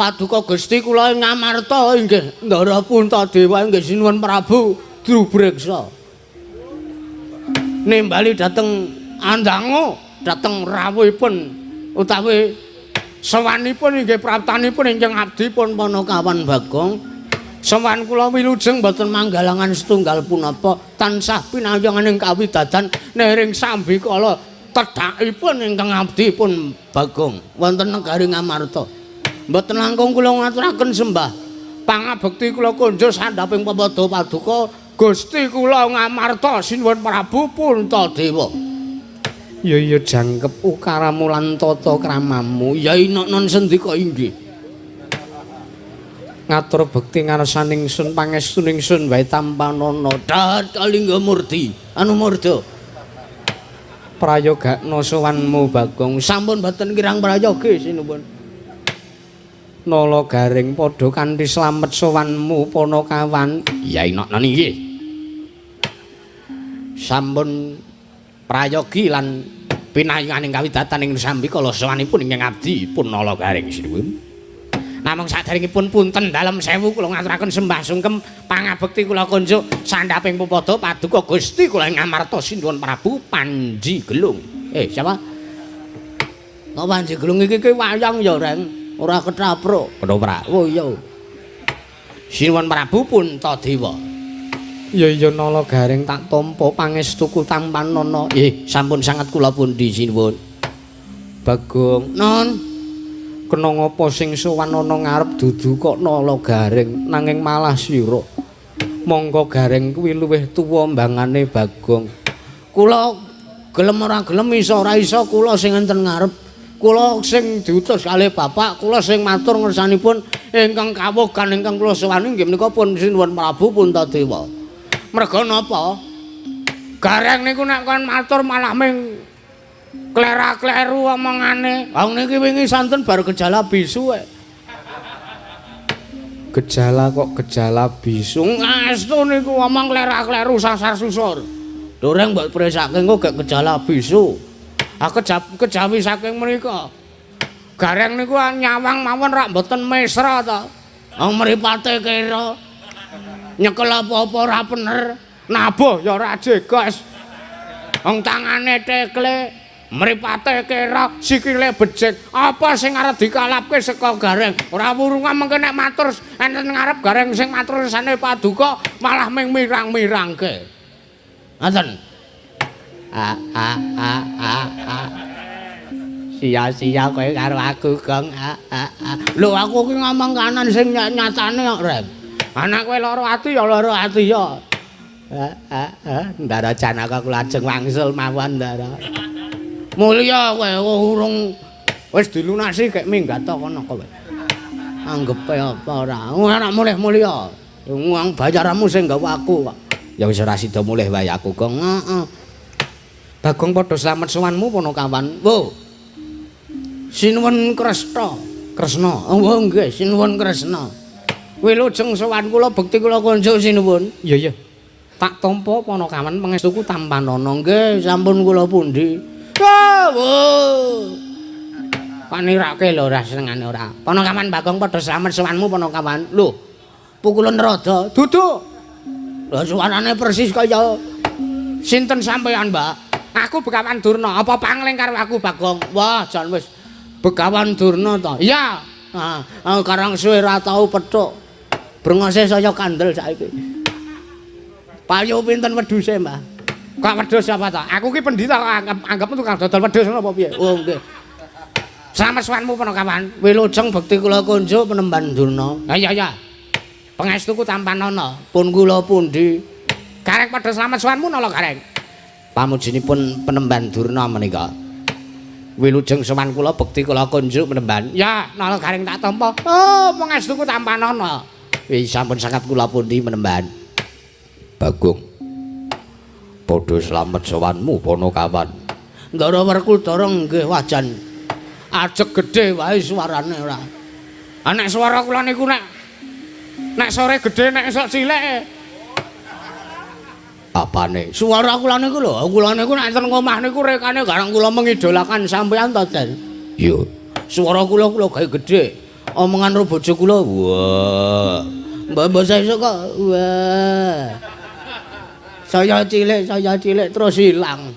Paduka Gusti kula ing Ngamarta inggih Ndara Puntadewa inggih sinuwun Prabu Drubreksa nimbali dhateng andangu dhateng rawuhipun utawi sowanipun inggih praptanipun ingkang abdipun Panakawan Bagong sowan kula wilujeng boten manggalangan setunggal punapa tansah pinayongan ing kawidadan nering sambikala tedhakipun ingkang abdipun Bagong wonten negari Ngamarta mboten langkung kula ngaturaken sembah pangabekti kula kunjuk sandhaping pepadha paduka Gusti kula Ngamarta sinuwun Prabu Puntadewa. Ya ya jangkep ukaramu lan tata kramamu ya inoknon sendika inggih ngatur bekti ngarsaning sun pangestuning sun wae tampanana dat kalingga murti anu murda prayogakna sowanmu Bagong sampun boten kirang prayogi sinuwun Nala Garing padha kanthi slamet sowanmu Panakawan ya inoknon inggih sampun prayogi lan pinayunganing kawidatan ing sambikala sowanipun ingkang abdi pun Nala Garing sinuwun namung saderengipun punten dalem sewu kula ngaturaken sembah sungkem pangabekti kula kunjuk sandhaping pepadha paduka Gusti kula ing Ngamarta sinuwun Prabu Panji Gelung. Siapa? Kok Panji Gelung iki ki wayang ya Reng ora ketapro ketoprak. Oh iya sinuwun Prabu Puntadewa. Ya ya Nala Garing tak tampa pangestuku tampanana. Nggih sampun sanget kula pundi sinuwun Bagong non Kena ngapa sing sowan ana ngarep dudu kok Nala Gareng nanging malah sira. Mongko Gareng kuwi luwih tuwa mbangane Bagong. Kula gelem ora gelem iso ora iso kula sing enten ngarep. Kula sing diutus kalih bapak, kula sing matur ngersanipun ingkang kawugan ingkang kula sowani inggih menika pun Sinuwun Prabu Puntadewa. Merga napa? Gareng niku nek kon matur malah ming klera-kleru omongane. Wong niki wingi santen bar gejala bisu. Gejala kok gejala bisu? Ngaestu niku omong klera-kleru sasar susur. Doreng mbok presake engko gek gejala bisu. Ah kejawi saking mriku. Gareng niku nyawang mawon rak mboten mesra ta. Wong mripate kira nyekel apa-apa ora bener. Nabuh ya ora jegas. Wong tangane tekle. Mripate kira sikile becik. Apa sing arep dikalapke saka Gareng? Ora wurunga mengke nek matur enten ngarep Gareng sing matur sane paduka malah ming mirang-mirangke. Ngoten. A a a a a. Sia-sia kowe karo aku, Gong. A a a. Lho aku ki ngomong kanan sing nyatane kok, Rem. Anak kowe lara ati ya lara ati ya. A a a. Ndara Janaka kula ajeng wangsul mawon, Ndara. Mulya kowe urung wis dilunasi gek minggat ta kono kowe. Anggepe apa ora? Ora mulih mulya. Wong bayaranmu sing gawa aku kok. Ya wis ora sida mulih wae aku, Gong. Heeh. Bagong padha slamet sowanmu Panakawan. Wo. Sinuwun Kresna. Kresna. Oh nggih, sinuwun Kresna. Wilujeng sowan kula bekti kula konjuk sinuwun. Iya iya. Tak tampa Panakawan pangestuku tampanana. Nggih, sampun kula pundi. Wo. Panirake lho ora senengane ora. Panakawan Bagong padha slamet sowanmu Panakawan. Lho, pukulan rada. Duduk. Lho suarane persis kaya sinten sampeyan, Mbak? Aku Begawan Durna. Apa pangling karo aku Bagong? Wah, jan wis Begawan Durna ta. Iya. Ah, karang suwe ora tau petuk. Brengose saya kandel saiki. Payu pinten wedhuse, Mbah? Kok wedhus apa ta? Aku ki pendhita kok anggapmu tukang dodol wedhus ngono apa piye? Oh, nggih. Slamet sowanmu Panakawan. Wilujeng bekti kula kunjuk Penemban Durna. Ha iya iya. Pangestuku tampanana. Pun kula pundi? Gareng padha slamet sowanmu Nala Gareng. Pamujinipun Penemban Durna menika. Wilujeng sowan kula bekti kula kunjuk Penemban. Ya, Nala Gareng tak tampa. Oh, pangestuku tampanana. Wis sampun sangat kula pundi Penemban. Bagong. Padha slamet sowanmu Panakawan. Ndara Werkudara nggih wajan. Ajeg gedhe wae suarane ora. Ah nek swara kula niku nek sore gedhe nek esuk cilik. Apane? Suara kula niku lho, kula niku nek enten omah niku rekane garang kula mengidolakan sampean to, Den. Iya. Suara kula kula gawe gedhe. Omongan karo bojo kula, wah. Mbak-mbak sesuk kok, wah. Saya cilik terus ilang.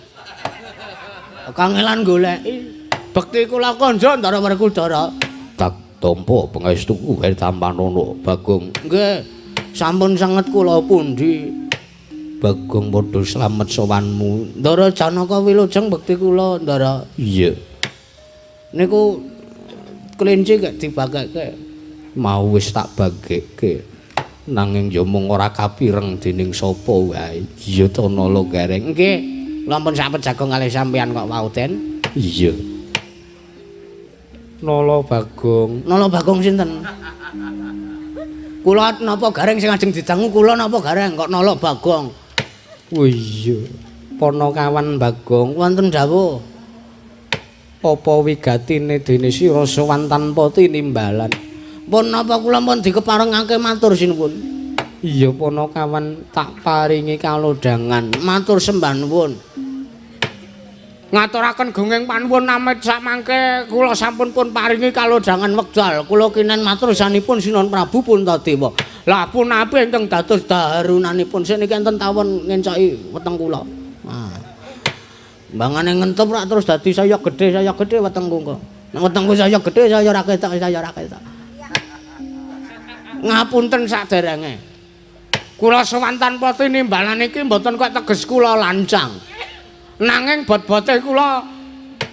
Kangelan goleki. Bekti kula konjo Ndara Werkudara. Tak tampa pangestuku wae tampanana Bagong. Nggih. Sampun sanget kula pundi. Bagong padha slamet sowanmu. Ndara Janaka wilujeng bekti kula, Ndara. Iya. Niku kelinci gek dibagekke. Mau wis tak bagekke. Nanging ya mung ora kapireng dening sapa wae. Iya to Nala Gareng. Nggih. Kula pun sampun jago kalih sampeyan kok wau, Den. Iya. Nala Bagong. Nala Bagong sinten? Kula napa Gareng sing ajeng didangu kula napa Gareng kok Nala Bagong? Oh iya. Panakawan Bagong wonten dawuh. Apa wigatine dene sira sowan tanpa tinimbalan? Pun napa kula pun dikeparengake matur sinuwun. Iya Panakawan tak paringi kalodhangan. Matur sembah nuwun. Ngaturaken gunging panuwun amit samangke kula sampun pun paringi kalodhangan wekdal. Kula kinen matur sanipun Sinuwun Prabu Puntadewa. Lah punapi ingkang dados daharunanipun seniki enten tawon ngencoki weteng kula. Ah. Mbangane ngentep rak terus dadi saya gedhe wetengku kok. Nek wetengku saya gedhe saya ora ketok, saya ora ketok. Ngapunten saderenge. Kula sowan tanpa tinimbalan iki mboten kok teges kula lancang. Nanging bot-bote kula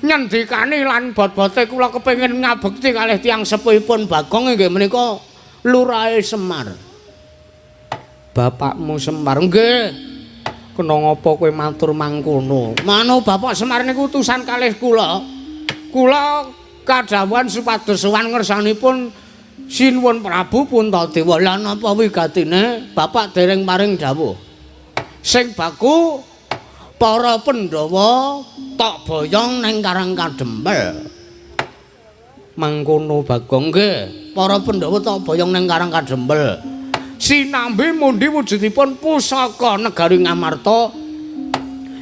Nyendikani lan bot-bote kula kepengin ngabekti kalih tiyang sepuhipun Bagong inggih menika Lurahe Semar. Bapakmu Semar? Nggih. Kena ngapa kowe matur mangkono? Manu Bapak Semar niku utusan kalih kula. Kula kadhawuhan supados sowan ngersanipun Sinuwun Prabu Puntadewa. Lah napa wigatine Bapak dereng paring dawuh? Sing baku para Pandhawa tok boyong ning Karang Kadempel. Mangkono Bagong? Nggih, para Pandhawa tok boyong ning Karang Kadempel. Sinambi mundi wujudipun pusaka negari Ngamarta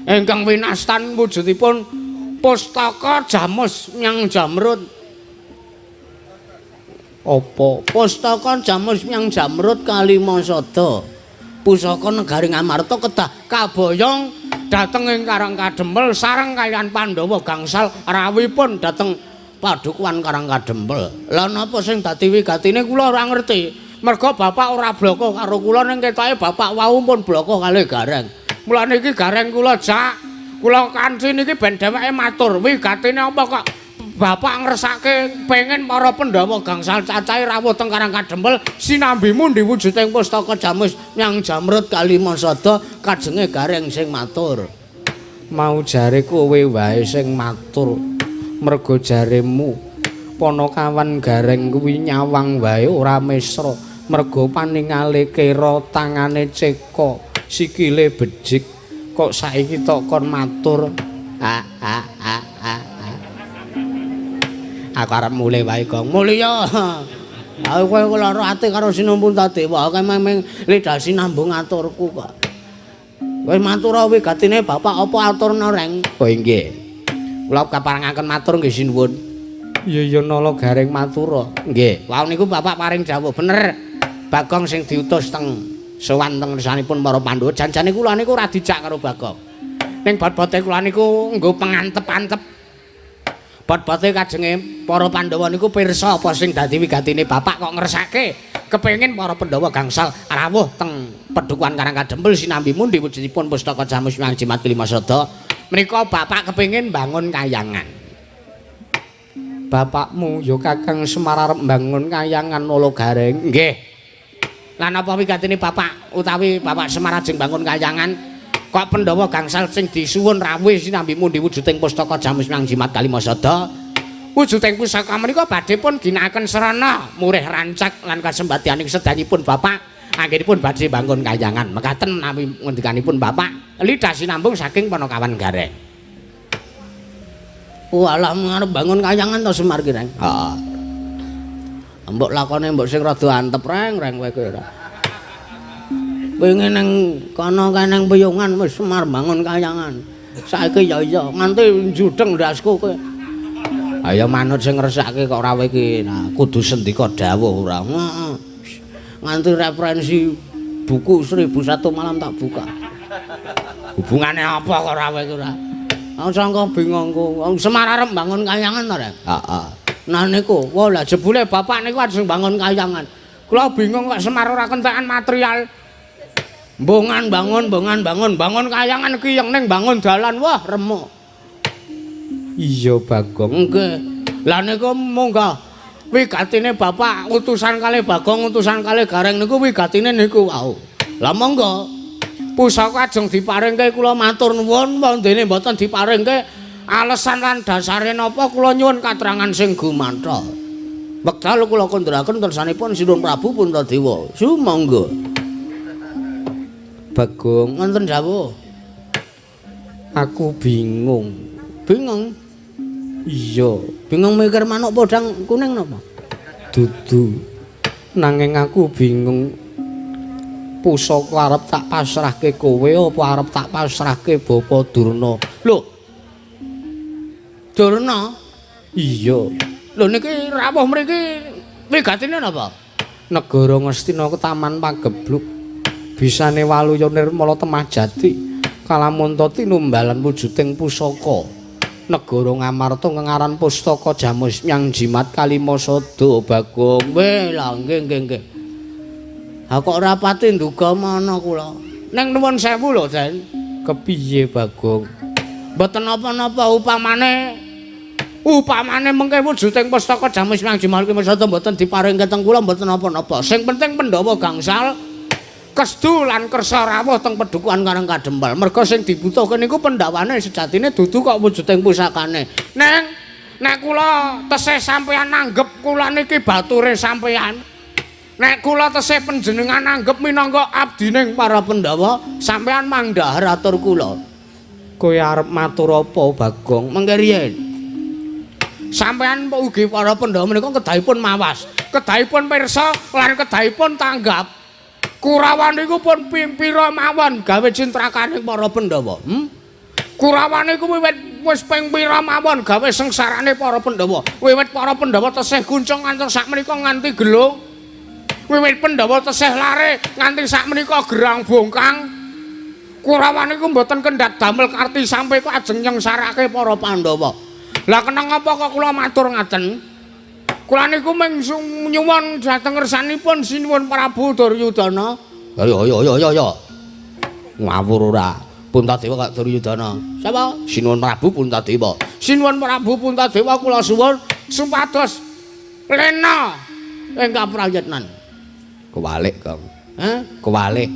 ingkang winastan wujudipun pustaka Jamus Myang Jamrut. Apa? Pustaka Jamus Myang Jamrut kalima sada. Pusaka negari Ngamarta kedah kaboyong dhateng ing Karang Kadempel sareng kaliyan Pandhawa gangsal rawuhipun dhateng padukuhan Karang Kadempel. Lah napa sing dadi wigatine kula ora ngerti. Merga bapak ora bloko karo kula ning ketoke bapak wau pun bloko kalih Gareng. Mulane iki Gareng kula jak, kula kanthi niki ben dheweke matur wigatine apa kok bapak ngresake pengen para Pandhawa gangsal cacahe rawuh teng Karang Kadempel sinambi mundi wujuding pustaka Jamus Myang Jamrut kalima sada kajenge Gareng sing matur. Mau jare kowe wae sing matur. Merga jaremu Panakawan Gareng kuwi nyawang wae ora mesra. Merga paningale kera tangane ceka, sikile bejik. Kok saiki tok kon matur. Ha ha ha ha. Aku arep mulih wae, Gong. Mulih ya. Aku kowe lara ati karo Sinuwun Puntadewa, aku meng lidah sinambung aturku kok. Kowe matur wigatine bapak apa aturna, Reng? Oh nggih. Kula kaparengaken matur nggih sinuwun. Iya iya nala Gareng matura. Nggih. Wau niku bapak paring dawuh bener. Bagong sing diutus teng sowan teng ngersanipun para Pandhawa. Janjane kula niku ora dijak karo Bagong. Ning bot-bote kula niku nggo pengantep-antep. Bot-bote kajenge para Pandhawa niku pirsa apa sing dadi wigatine bapak kok ngersake kepengin para Pandhawa gangsal rawuh teng pedukuhan Karang Kadempel sinambi mundi wujudipun pustaka Jamus Myang Jimat Kelima Sada. Menika bapak kepengin bangun kayangan. Bapakmu ya Kakang Semar arep bangun kayangan nala Gareng. Nggih. Lan apa wigatine bapak utawi Bapak Semar ajeng bangun kayangan kok Pandhawa gangsal sing disuwun rawuh sinambi mundi wujuding pustaka Jamus Myang Jimat Kalima Sada. Wujuding pusaka menika badhe pun ginakaken srana murih rancak lan kasembadyaning sedayipun bapak anggenipun badhe bangun kayangan. Mekaten menawi ngendikanipun bapak lidah sinambung saking Panakawan Gareng. Walah arep bangun kayangan to Semar ki, Reng? Heeh. Mbok lakone mbok sing rada antep, Reng, Reng kowe ora. Wingi ning kono kae ning Piyungan wis Semar bangun kayangan. Saiki ya iya nganti njudeng ndasku kowe. Ayo manut sing ngresake kok ora kowe iki. Nah, kudu sendika dawuh ora. Heeh. Nganti referensi buku 1001 malam tak buka. Hubungane apa kok ora kowe iki ora? Aku sangka bingungku. Semar arep bangun kayangan to, Rek? Heeh. Nah niku, wah lah jebule bapak niku ajeng bangun kayangan. Kula bingung kok Semar ora kentekan material. Mbongan bangun, bongan bangun, bangun kayangan ki yang ning bangun dalan, wah remuk. Iya Bagong. Nggih. Lah niku munggah wigatine bapak utusan kalih Bagong, utusan kalih Gareng niku wigatine niku wau. Lah monggo. Pusaka ajeng diparingke kula matur nuwun, wondene mboten diparingke alesan lan dasare napa kula nyuwun katerangan sing gumanthol. Wekdal kula kandharaken tersanipun Sinuwun Prabu Puntadewa. Sumangga. Bagong, wonten dawuh. Aku bingung. Bingung? Iya, bingung mikir manuk podang kuning napa? Dudu. Nanging aku bingung. Pusaka arep tak pasrahke kowe apa arep tak pasrahke Bapa Durna? Lho. Durna? Iya. Lho niki rawuh mriki wigatine napa? Negara Ngastina Taman Pagebluk. Bisane waluya nirmala temah jati kalamunta tinumbalan wujuding pusaka. Negara Ngamarta ngengaran pustaka Jamus Myang Jimat Kalima Sada Bagong. Weh lah nggih nggih nggih. Ha kok ora pati nduga mana kula. Ning nuwun sewu lho, Den. Kepiye Bagong? Mboten napa-napa upamane Upamane mengke wujuding pustaka Jamus Miang Jimat Kalima mboten diparingke teng kula mboten napa-napa. Sing penting Pandhawa gangsal kestu lan kersa rawuh teng pedukuhan Karang Kadempel. Merga sing dibutuhke niku pendhawane sejatine dudu kok wujuding pusakane. Neng nek kula tesih sampeyan nanggep kula niki bature sampeyan. Nek kula tesih panjenengan nanggep minangka abdining para Pandhawa, sampeyan mangdhahar atur kula. Kowe arep matur apa, Bagong? Mengke riyen. Sampeyan ugi para Pandhawa menika kedahipun mawas, kedahipun pirsa lan kedahipun tanggap. Kurawa niku pun ping pira mawon gawe cintrakane para Pandhawa. Kurawa niku wiwit wis ping pira mawon gawe sengsarane para Pandhawa. Wiwit para Pandhawa tesih kuncung ngantos sakmenika nganti gelung. Wiwit Pandhawa tesih lare nganti sakmenika gerang bongkang. Kurawa niku mboten kendhat damel karti sampe kok ajeng nyengsarake para Pandhawa. Lah kenang apa kok kula matur ngaten? Kula niku mung nyuwun dhateng ngersanipun Sinuwun Prabu Duryudana. Ayo ayo ayo ayo ayo. Ngawur ora. Puntadewa kok Duryudana. Sapa? Sinuwun Prabu Puntadewa. Sinuwun Prabu Puntadewa kula suwun supados lena ing kaprayitnan. Kewalik, Kang. Hah? Kewalik.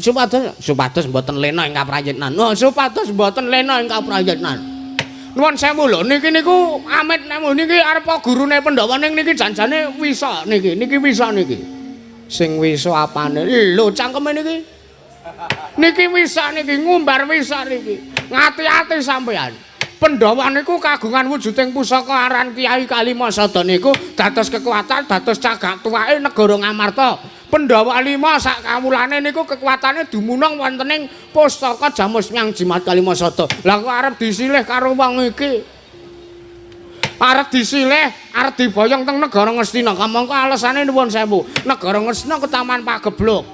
Supados supados mboten lena ing kaprayitnan. Oh, supados mboten lena ing kaprayitnan. Nuwun sewu lho, niki niku amit nek niki arep gurune Pandhawa ning niki janjane wisa niki, niki wisa niki. Sing wisa apane? Lho cangkeme niki. Niki wisa niki ngumbar wisa niki. Ngati-ati sampean. Pandhawa niku kagungan wujuding pusaka aran Kyai Kalimasada niku dados kekuatan, dados cagak tuwake negara Ngamarta. Pandhawa lima sak kawulane niku kekuatane dumunung wonten ing pustaka Jamus Miang Jimat Kalimasada. Lah kok arep disilih karo wong iki? Arep disilih, arep diboyong teng negara Ngastina. Kamangka alesane nuwun sewu, negara Ngastina ketaman pagebluk.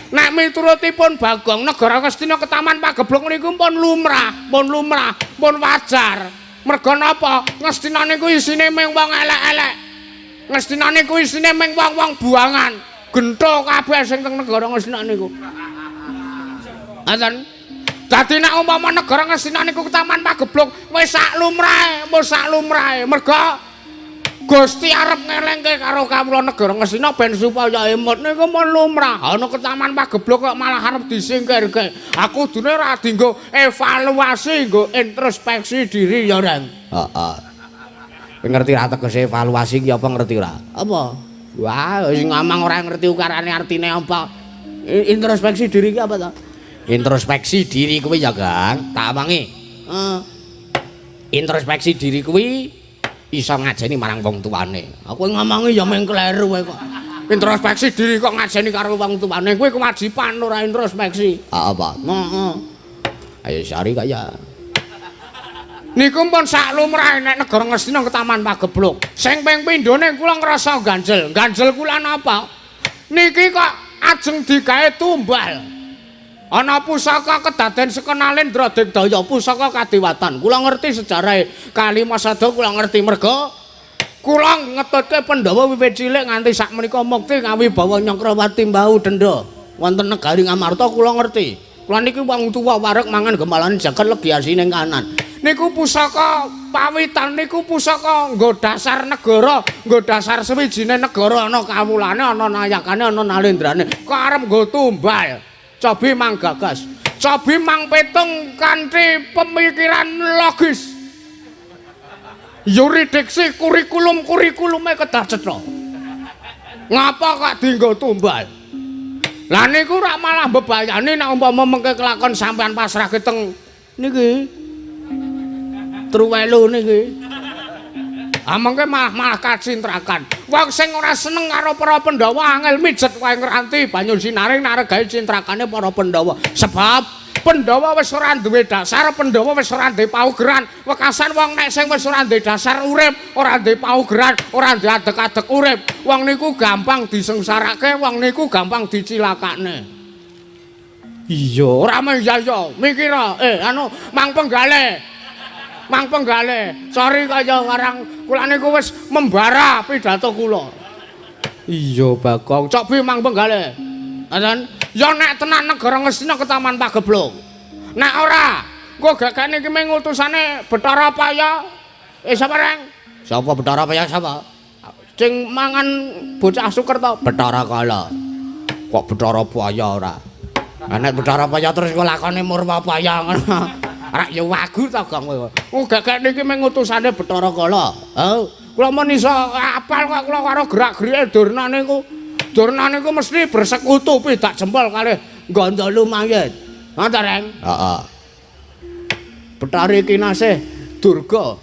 Nek miturutipun Bagong, negara Ngastina ketaman pagebluk niku pun lumrah, pun lumrah, pun wajar. Merga napa? Ngastina niku isine mung wong elek-elek. Ngastina niku isine mung wong-wong buangan. Gentho kabeh sing teng negara Ngastina niku. Ngaten. Dadi nek umpama negara Ngastina niku ketaman pagebluk wis sak lumrahe, wis sak lumrahe. Merga Gusti arep ngelengke karo kawula negara Ngastina ben supaya emut niku mun lumrah. Ana ketaman pagebluk kok malah arep disingkirke. Aku kudune ora dienggo evaluasi, nggo introspeksi diri ya, Reng. Heeh. Kowe ngerti ra tegese evaluasi ki apa ngerti ora? Apa? Wah, wis ngomong ora ngerti ukarane artine apa. Introspeksi diri ki apa to? Introspeksi diri kuwi ya, Kang, tak amangi. Heeh. Introspeksi diri kuwi iso ngajeni marang wong tuane. Aku ngomongi ya mung kleru kowe kok. Introspeksi diri kok ngajeni karo wong tuane kuwi kewajiban ora introspeksi. Apa? Heeh. Ayo sari kaya. Niku pun sak lumrahe nek negara Ngastina ketaman pagebluk. Sing ping pindhone kula ngrasa ganjel. Ganjel kula napa? Niki kok ajeng digawe tumbal. Ana pusaka kedaden sekenalendra digdaya pusaka kadewatan. Kula ngerti sejarahe Kalimasada, kula ngerti merga kula ngetutke Pandhawa wiwit cilik nganti sakmenika mukti ngawibawa Nyakrawati Mbau Denda wonten negari Ngamarta kula ngerti. Kula niki wong tuwa wareg mangan gemalane jagat legi asine kanan. Niku pusaka pawitan niku pusaka nggo dasar negara, nggo dasar sewijine negara ana kawulane, ana nayakane, ana nalendrane. Kok arep nggo tumbal? Cobi mang gagas, cobi mang petung kanthi pemikiran logis. Yuridiksi kurikulum-kurikulume kedah cetha. Ngapa kok dienggo tumbal? Lah niku rak malah mbebayani nek umpama mengke kelakon sampean pasrahke teng niki. Truwelu niki. Ah mengke malah kacintrakan. Wong sing ora seneng karo para Pandhawa angel mijet wae ngranti banyu sinaring naregae cintrakane para Pandhawa. Sebab Pandhawa wis ora duwe dasar, Pandhawa wis ora duwe paugeran. Wekasan wong nek sing wis ora duwe dasar urip, ora duwe paugeran, ora duwe adeg-adeg urip, wong niku gampang disengsarake, wong niku gampang dicilakane. Iya, ora mung ya ya, mikira anu mang penggale. Mang penggale, sorry kaya warang kula niku wis membara pidato kula. Iya Bagong, cobi mang penggale. Ngoten. Ya nek tenan negara Ngastina ketaman pagebluk. Nek ora, Engko gagane iki mung utusane Bathara Paya. Sapa reng? Sapa Bathara Paya sapa? Sing mangan bocah Sukerta. Bathara Kala. Kok Bathara Paya ora? Nek Bathara Paya terus kok lakone Murwa Paya ngono. Ora ya wagu ta Gong kowe. Oh gagane iki mung utusane Bathara Kala. Oh, kula mun iso apal kok kula karo gerak-gerike Durna niku. Durna niku mesti bersekutu pidak jempol kalih Gandha Lumayit. Ngoten reng? Heeh. Bathari Kinasih Durga.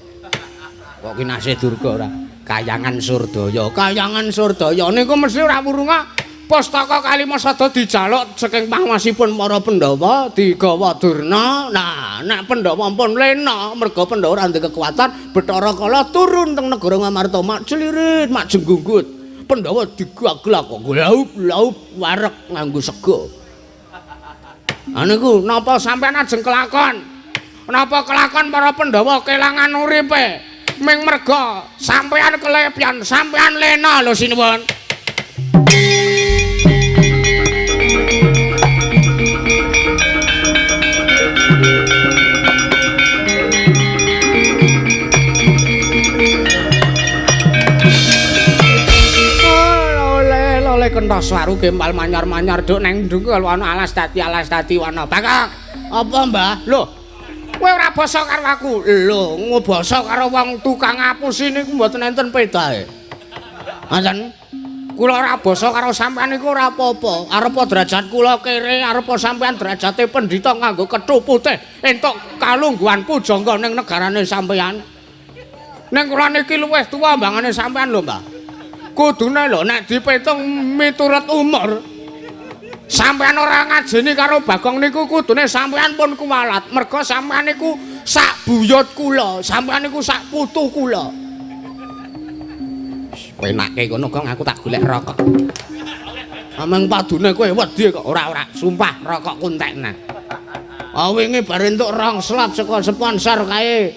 Kok Kinasih Durga ora? Kayangan Surdaya. Kayangan Surdaya niku mesti ora wurunga pustaka Kalimasada dijaluk saking panguwasipun para Pandhawa digawa Durna. Nah, nek Pandhawa pun lena merga Pandhawa ora ndek kekuatan, Bathara Kala turun teng negara Ngamarta mak celirit, mak jenggunggut. Pandhawa digaglak kok laup-laup wareg nganggo sega. Ha niku napa sampean ajeng kelakon? Napa kelakon para Pandhawa kelangan uripe? Ming merga sampean kelepyan, sampean lena lho sinuwun. Lole kenthos waru gempal manyar-manyar duk neng ndungkul ana alas dadi wana. Bakak, apa Mbah? Lho, kowe ora basa karo aku. Lho, ngobasa karo wong tukang ngapusi niku mboten enten pedahe. Ngoten. Kula ora basa karo sampean niku ora apa-apa. Arepa derajat kula kere, arepa sampean derajate pendhita nganggo kethu putih entuk kalungguhan pujangga ning negarane sampean. Ning kula niki luwih tuwa mbangane sampean lho, Mbah. Kudune lho nek dipitung miturut umur sampean ora ngajeni karo Bagong niku kudune sampean pun kuwalat merga sampean niku sak buyut kula, sampean niku sak putu kula. Penake kono Gong, aku tak golek rokok. Ameng padune kowe wedi kok. Ora ora, sumpah rokokku enteknen. Ah wingi bar entuk rong slop saka sponsor kae.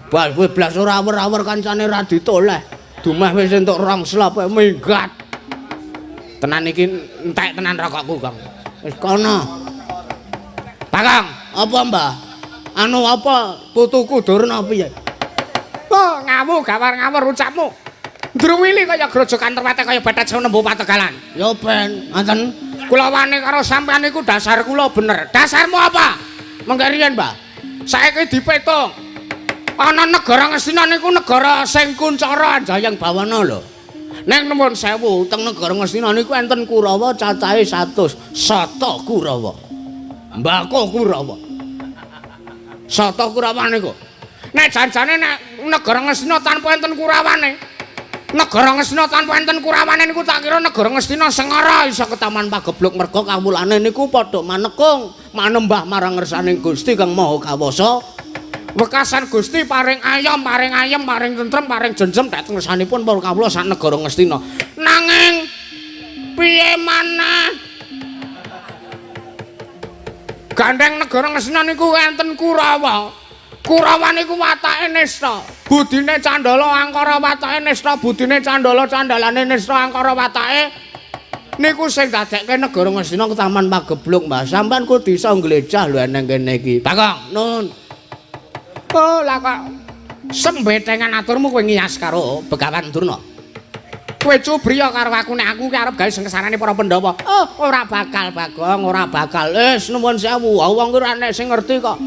Bal kowe blas ora awer-awer kancane ra ditoleh. Dumeh wis entuk rong slop minggat. Tenan iki entek tenan rokokku, Gong. Wis kono. Bagong, apa Mbah? Anu apa putuku Durna piye? Oh, ngawu gawar ngawur ucapmu. Ndruwili kaya grojokan terwete kaya batet nembu pategalan. Ya ben, ngoten. Kula wani karo sampean niku dasar kula bener. Dasarmu apa? Mengke riyen, Mbah. Saiki dipetung. Ana negara Ngastina niku negara sing kuncara Anjayeng Bawana lho. Ning nuwun sewu, teng negara Ngastina niku enten Kurawa cacahe 100. Sata Kurawa. Mbako Kurawa. Sata Kurawa niku. Nek janjane nek negara Ngastina tanpa enten Kurawane. Negara Ngastina tanpa enten Kurawane niku tak kira negara Ngastina sengara iso ketaman pagebluk merga kawulane niku padha manekung, manembah marang ngersaning Gusti Kang Maha Kawasa. Wekasan Gusti paring ayom, paring ayem, paring tentrem, paring jenjem dhateng ngersanipun para kawula sak negara Ngastina. Nanging piye maneh? Gandeng negara Ngastina niku enten Kurawa. Kurawa niku watake nista, budine candala angkara watake nista, budine candala candalane nista angkara watake niku sing dadekke negara Ngastina ketaman pagebluk, Mbah. Sampeyan kudu iso nglejah lho eneng kene iki. Bagong, nun. Oh, lah kok sembetengan aturmu kowe ngiyas karo Begawan Durna. Kowe cubriya karo aku nek aku ki arep gawe sengsarane para Pandhawa. Oh, ora bakal Bagong, ora bakal. Wis nuwun sewu, wong ki ora enek sing ngerti kok.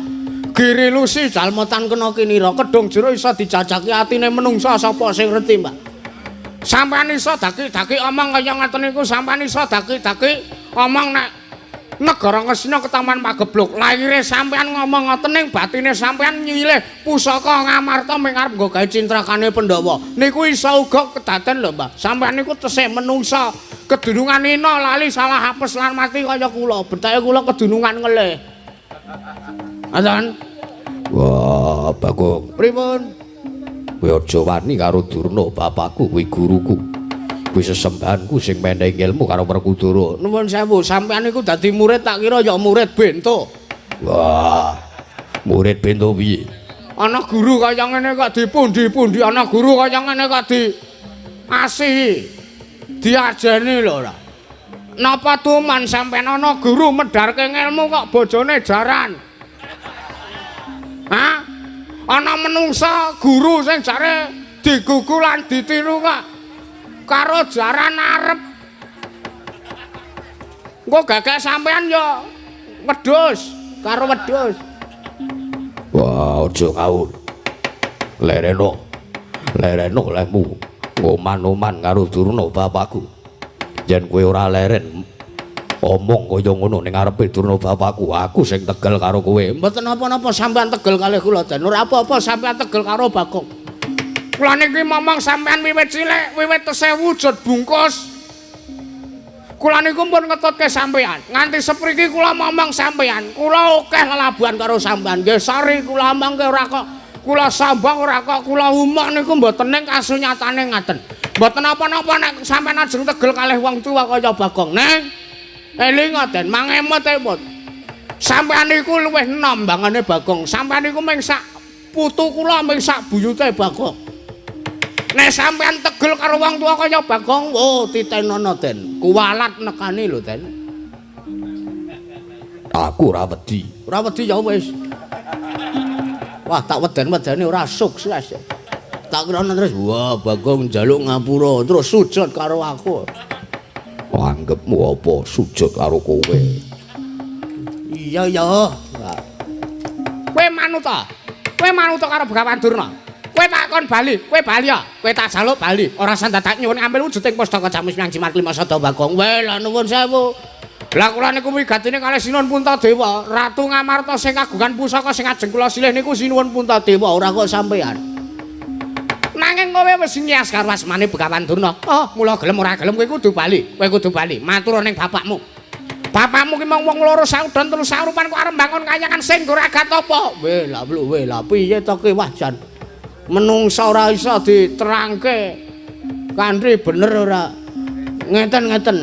Giri lusi jalma tan kena kinira, kedung jero iso dijajaki atine menungsa sapa sing ngerti, Mbak. Sampeyan iso daki-daki omong kaya ngoten niku, sampeyan iso daki-daki omong nek negara Ngastina ketaman pagebluk. Lahire sampeyan ngomong ngoten ning batine sampeyan nyilih pusaka Ngamarta ming arep nggo gawe cintrakane Pandhawa. Niku iso uga kedaden lho, Mbah. Sampeyan niku tesih menungsa, kedunungan ina lali salah apes lan mati kaya kula. Betake kula kedunungan ngelih. Ngoten. Wah, Bagong. Pripun? Kowe aja wani karo Durna, bapakku kuwi guruku. Kuwi sesembahanku sing menehi ilmu karo Werkudara. Nuwun sewu, sampeyan niku dadi murid tak kira ya murid bento. Wah, murid bento piye? Ana guru kaya ngene kok dipundi-pundi, ana guru kaya ngene kok di asihi. Diajeni lho ora. Napa tuman sampeyan ana guru medharke ngelmu kok bojone jaran? Hah? Ana menungsa guru sing jare digugu lan ditiru kok karo jaran arep. Engko gagak sampean ya wedhus karo wedhus. Wah, aja ngawur. Lereno. Lereno lehmu ngoman-oman karo Durna bapakku. Yen kowe ora leren omong kaya ngono ning ngarepe Durna bapakku, aku sing tegel karo kowe. Mboten napa-napa sampean tegel kalih kula, Den. Ora apa-apa sampean tegel karo Bagong. Kula niki momong sampean wiwit cilik, wiwit tesih wujud bungkus. Kula niku pun ngetutke sampean. Nganti sepriki kula momong sampean. Kula akeh lelabuhan karo sampean. Nggih, sorry kula omongke ora kok kula sambang ora kok kula umuk niku mboten ning kasunyatane ngaten. Mboten napa-napa nek sampean ajeng tegel kalih wong tuwa kaya Bagong. Neng elinga Den, mangemot-emot. Sampean niku luwih enom bangane Bagong. Sampean niku mung sak putu kula, mung sak buyute Bagong. Nek sampean tegel karo wong tuwa kaya Bagong, oh titenono Den. Kuwalat nekani lho Den. Aku ora wedi. Ora wedi ya wis. Wah, tak weden-wedeni ora sukses. Tak kira terus wah Bagong njaluk ngapura terus sujud karo aku. Anggepmu apa sujud karo kowe? Iya ya. Kowe manut ta? Kowe manut karo Begawan Durna? Kowe tak kon bali, kowe bali ya. Kowe tak jaluk bali. Ora usah dadak nyuwun ambil wujuding pustaka Jamus Miang Jimat Lima Sada Bagong. Weh, lah nuwun sewu. Lah kula niku wigatine kalih Sinuwun Puntadewa, Ratu Ngamarta sing kagungan pusaka sing ajeng kula silih niku Sinuwun Puntadewa, ora kok sampean. Nanging kowe wis ngias karo asmane Begawan Durna. Oh, mula gelem ora gelem kowe kudu bali. Kowe kudu bali. Matur ning bapakmu. Bapakmu ki mung wong loro saudon telu saurupan kok arep mbangun kayangan sing nggo ragat apa? Weh, lah weh, lah piye to ki wah jan. Menungsa ora iso diterangke. Kanthi bener ora. Ngeten-ngeten.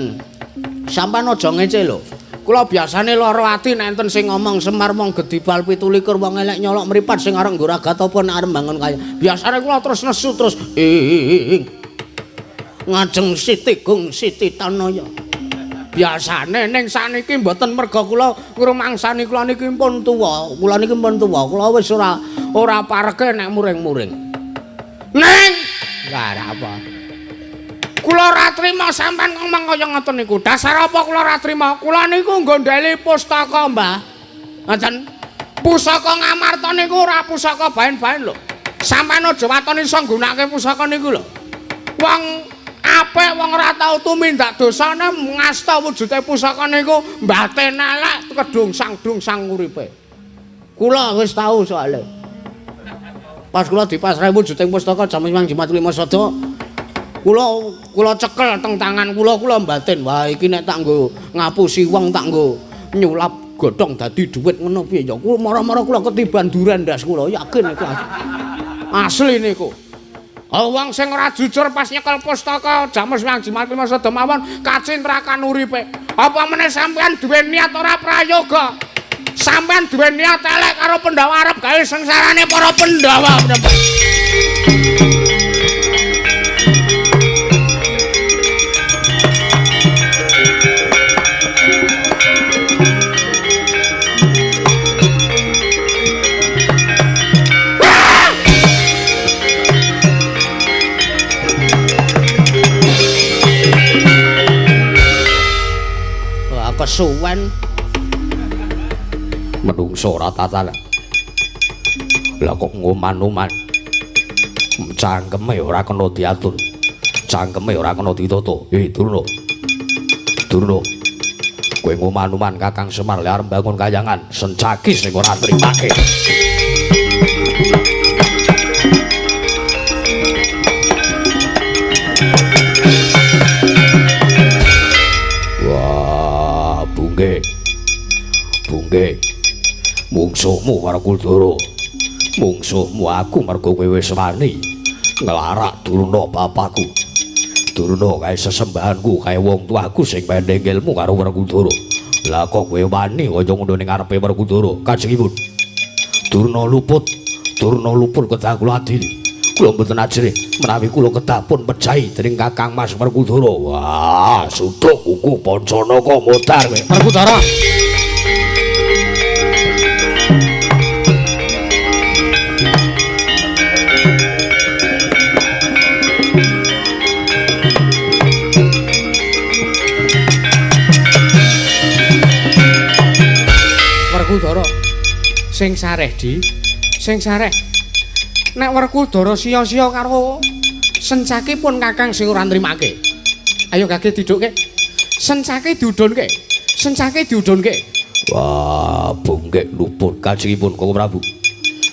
Sampeyan aja ngece lho. Kula biasane lara ati nek enten sing ngomong Semar wong gedibal 27 wong elek nyolok mripat sing arep nggo ragat apa nek arep mbangun kaya. Biasane kula terus nesu terus ing ngajeng Siti Gung Siti Tanaya. Biasane ning saniki mboten merga kula ngrumangsani kula niki pun tuwa. Kula niki pun tuwa. Kula wis ora pareke nek muring-muring. Ning ora apa. Kula ora trima sampean ngomong kaya ngoten niku. Dasar apa kula ora trima? Kula niku nggondheli pustaka, Mbah. Ngoten. Pusaka Ngamarta niku ora pusaka baen-baen lho. Sampean aja waton iso nggunakake pusaka niku lho. Wong apik wong ora tau tumindak dosane ngasta wujude pusaka niku mbaten elek kedungsang-dungsang uripe. Kula wis tau soalé. Pas kula dipasrahi wujuding pustaka Jamus Miang Jimat Lima Sada, kula cekel teng tangan kula, kula mbatin, wah iki nek tak nggo ngapusi wong tak nggo nyulap godhong dadi dhuwit ngono piye ya. Kula mara-mara kula ketiban duren ndas kula, yakin niku asli niku. Wong sing ora jujur pas nyekel pustaka Jamus Miang Jimat Lima Sada mawon kacintrakan uripe. Apa meneh sampean duwe niat ora prayoga? Sampean duwe niat elek karo Pandhawa arep gawe sengsarane para Pandhawa. Wah, kesuwen menungso ora tatanan. Lah kok ngoman-oman. Cangkeme ora kena diatur. Cangkeme ora kena ditata. Durna. Durna. Kowe ngoman-oman Kakang Semar lek arep mbangun kayangan, sencaki sing ora trimake. Wah, bungke. Bungke. Mungsuhmu Werkudara. Mungsuhmu aku mergo kowe wis wani nglarak Durna bapakku. Durna kae sesembahanku, kae wong tuaku sing pendeng ilmu karo Werkudara. Lah kok kowe wani kaya ngono ning ngarepe Werkudara? Kanjengipun. Durna luput, Durna luput kedah kula adili. Kula mboten ajrih menawi kula kedah pun pejahi dening Kakang Mas Werkudara. Wah, sutuk kuku Pancanaka modar kowe. Werkudara. Sing sareh, Di. Sing sareh. Nek Werkudara sia-sia karo Sencaki pun Kakang sing ora nrimake. Ayo gage didhukke. Sencaki diudhunke. Sencaki diudhunke. Wah, bungkek luput kajengipun Koko Prabu.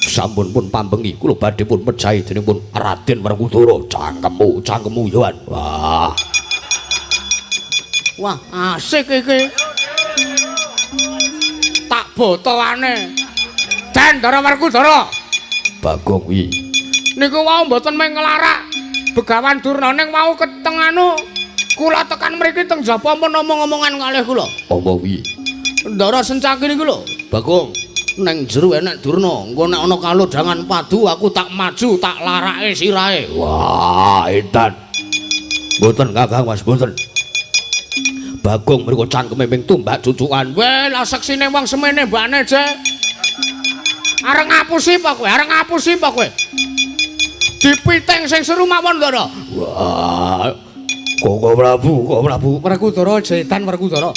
Sampun pun pambengi kula badhe pun mejahi dening pun Raden Werkudara. Cangkemmu, cangkemmu yoan. Wah. Wah, asik iki. Tak botoane. Den Ndara Werkudara. Bagong kuwi. Niku wau mboten mung nglarak Begawan Durna ning wau keteng anu kula tekan mriki teng jaba pun omong-omongan kalih kula. Apa kuwi? Ndara Sencaki niku lho. Bagong, neng jero enek Durna, engko nek ana kalodhangan padu aku tak maju tak larake sirahe. Wah, edan. Mboten Kakang Mas, mboten. Bagong mriku cangkeme ming tumbak cucukan. Weh, lah seksine wong semene mbane, Je. Arep ngapusi apa kowe? Arep ngapusi apa kowe? Dipiting sing seru mawon, Ndara. Wah. Koko Prabu, Koko Prabu. Werkudara jetan Werkudara.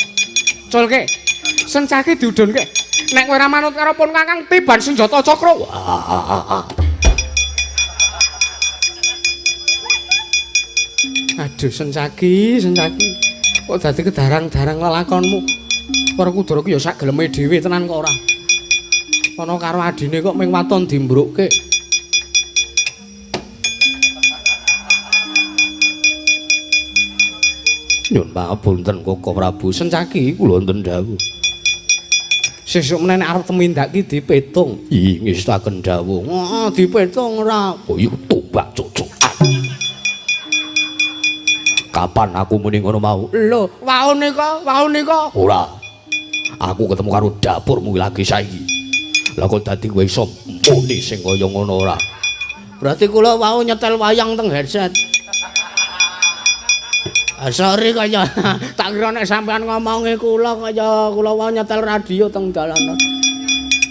Culke. Sencaki diudhunke. Nek kowe ora manut karo pun Kakang tiban senjata cakra. Wah. Aduh, Sencaki, Sencaki. Kok dadi kedarang-darang lelakonmu. Werkudara ku ya sak geleme dhewe tenan kok ora. Ana karo adine kok ming waton dimbrukke. Nyun pangapunten Koko Prabu, Sencaki kula wonten dawuh. Sesuk meneh nek arep tumindak ki dipetung. Ih, ngestaken dawuh. Heeh, dipetung ora. Kaya tombak cucukan. Kapan aku muni ngono mau? Lho, wau nika, wau nika. Ora. Aku ketemu karo dapurmu lagi saiki. Lah kok dadi kowe iso muni sing kaya ngono ora? Berarti kula wau nyetel wayang teng headset. Ah, sorry kaya tak kira nek sampean ngomongi kula kaya kula wau nyetel radio teng dalan.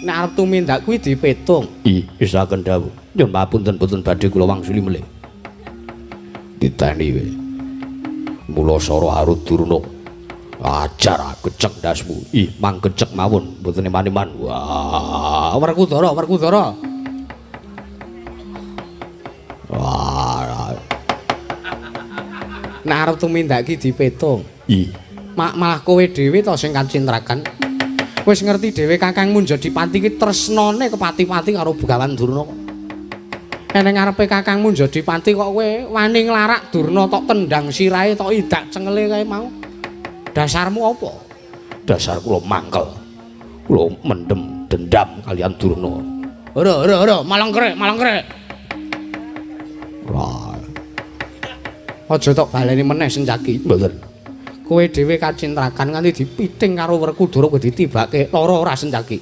Nek arep tumindak kuwi dipetung. Ih, isaken dawuh. Nyun papunten boten badhe kula wangsuli melih. Diteni we. Mula sara arut Durna. Ajar gecek ndasmu. Ih, mang gecek mawon mboten eman-eman. Wah, Werkudara, Werkudara. Wah. Nek arep tumindak ki dipetung. Ih, malah kowe dhewe to sing kacintrakan. Wis ngerti dhewe Kakangmu Njadipati ki tresnane kepati-pati karo Begawan Durna kok. Eneng ngarepe Kakangmu Njadipati kok kowe wani nglarak Durna tok tendang sirahe tok idak cengele kae mau. Dasarmu apa? Dasar kula mangkel. Kula mendem dendam kalian Durna. Ora, ora, ora, malang krek, malang krek. Wah. Aja tok baleni meneh Sencaki. Mboten. Kowe dhewe kacintrakan nganti dipiting karo Werkudara kowe ditibake lara ora Sencaki.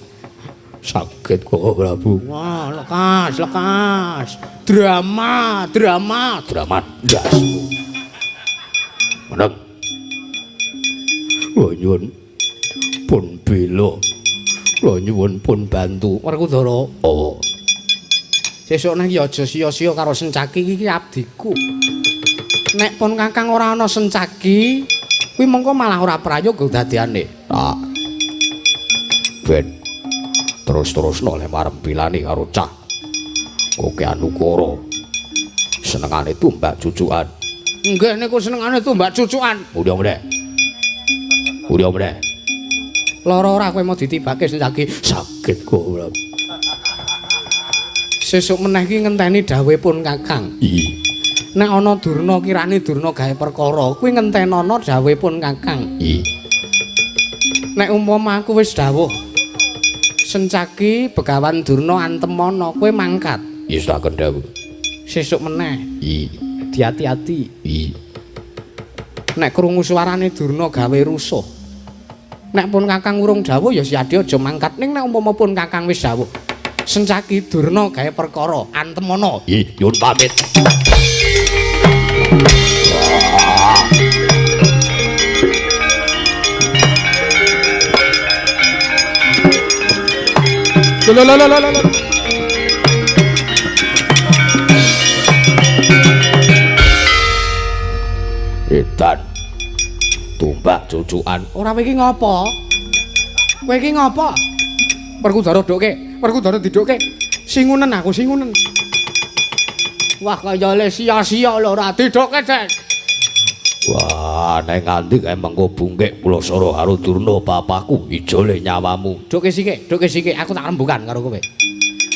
Sakit kok Prabu. Wah, lekas, lekas. Drama, drama, drama ndasmu. Meneng. Kula nyuwun pun bela. Kula nyuwun pun bantu Werkudara. Oh. Sesuk nang ya aja sia-sia karo Sencaki iki abdiku. Nek pun Kakang ora ana Sencaki, kuwi mengko malah ora prayoga dadiane. Tak. Ben terus-terusno le marempilane karo cah. Koke Anukara. Senengane tumbak cucukan. Nggih niku senengane tumbak cucukan. Udah meneh. Udah meneh. Lara ora kowe mau ditibake Sencaki? Sakit kok ora. Sesuk meneh iki ngenteni dawuhe pun Kakang. Ih. Nek ana Durna kirane Durna gawe perkara, kuwi ngentenono dawuhe pun Kakang. Ih. Nek umpama aku wis dawuh Sencaki Begawan Durna antemana, kowe mangkat. Istaken dawuh. Sesuk meneh. Ih. Diati-ati. Ih. Nek krungu suarane Durna gawe rusuh. Nek pun Kakang urung dawuh ya siade aja mangkat, ning nek umpama pun Kakang wis dawuh Sencaki Durna gawe perkara antemana. Ih, nyuwun pamit. Lho lho lho lho lho. Edan. Tumbak cucukan. Ora kowe iki ngopo? Kowe iki ngopo? Werkudara doke. Werkudara didukke. Singunen aku singunen. Wah kaya le sia-sia lho ora didukke, Den. Wah, nek nganti kae mengko bungkek Pulasara karo Durna bapakku ijole nyawamu. Dukke sithik, dukke sithik, aku tak rembukan karo kowe.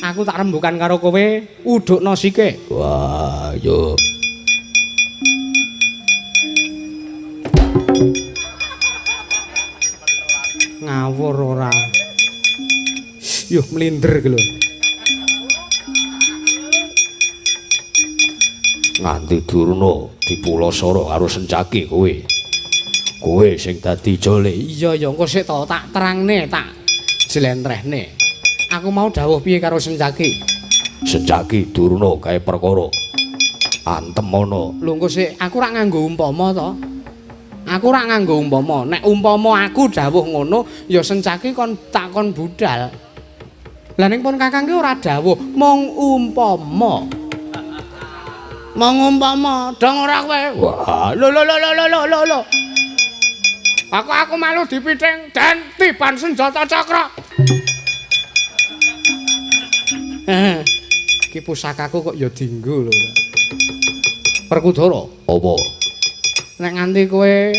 Aku tak rembukan karo kowe, udukno sithik. Wah, yo. Ngawur ora. Yuh mlinder iki lho. Nganti Durna dipulasara karo Sencaki kowe. Kowe sing dadi ijole. Iya ya, engko sik to tak terangne, tak jlentrehne. Aku mau dawuh piye karo Sencaki? Sencaki Durna gawe perkara. Antem ana. Lho engko sik, aku ora nganggo umpama to. Aku ora nganggo umpama. Nek umpama aku dawuh ngono, ya Sencaki kon tak kon budal. Lah ning pun Kakang ki ora dawuh, mung umpama. Mung umpama, dong ora kowe. Wah, lho lho lho lho lho lho lho. Aku malu dipiting dan tiban senjata cakra. Iki pusakaku kok ya dinggo lho. Werkudara, apa? Nek nganti kowe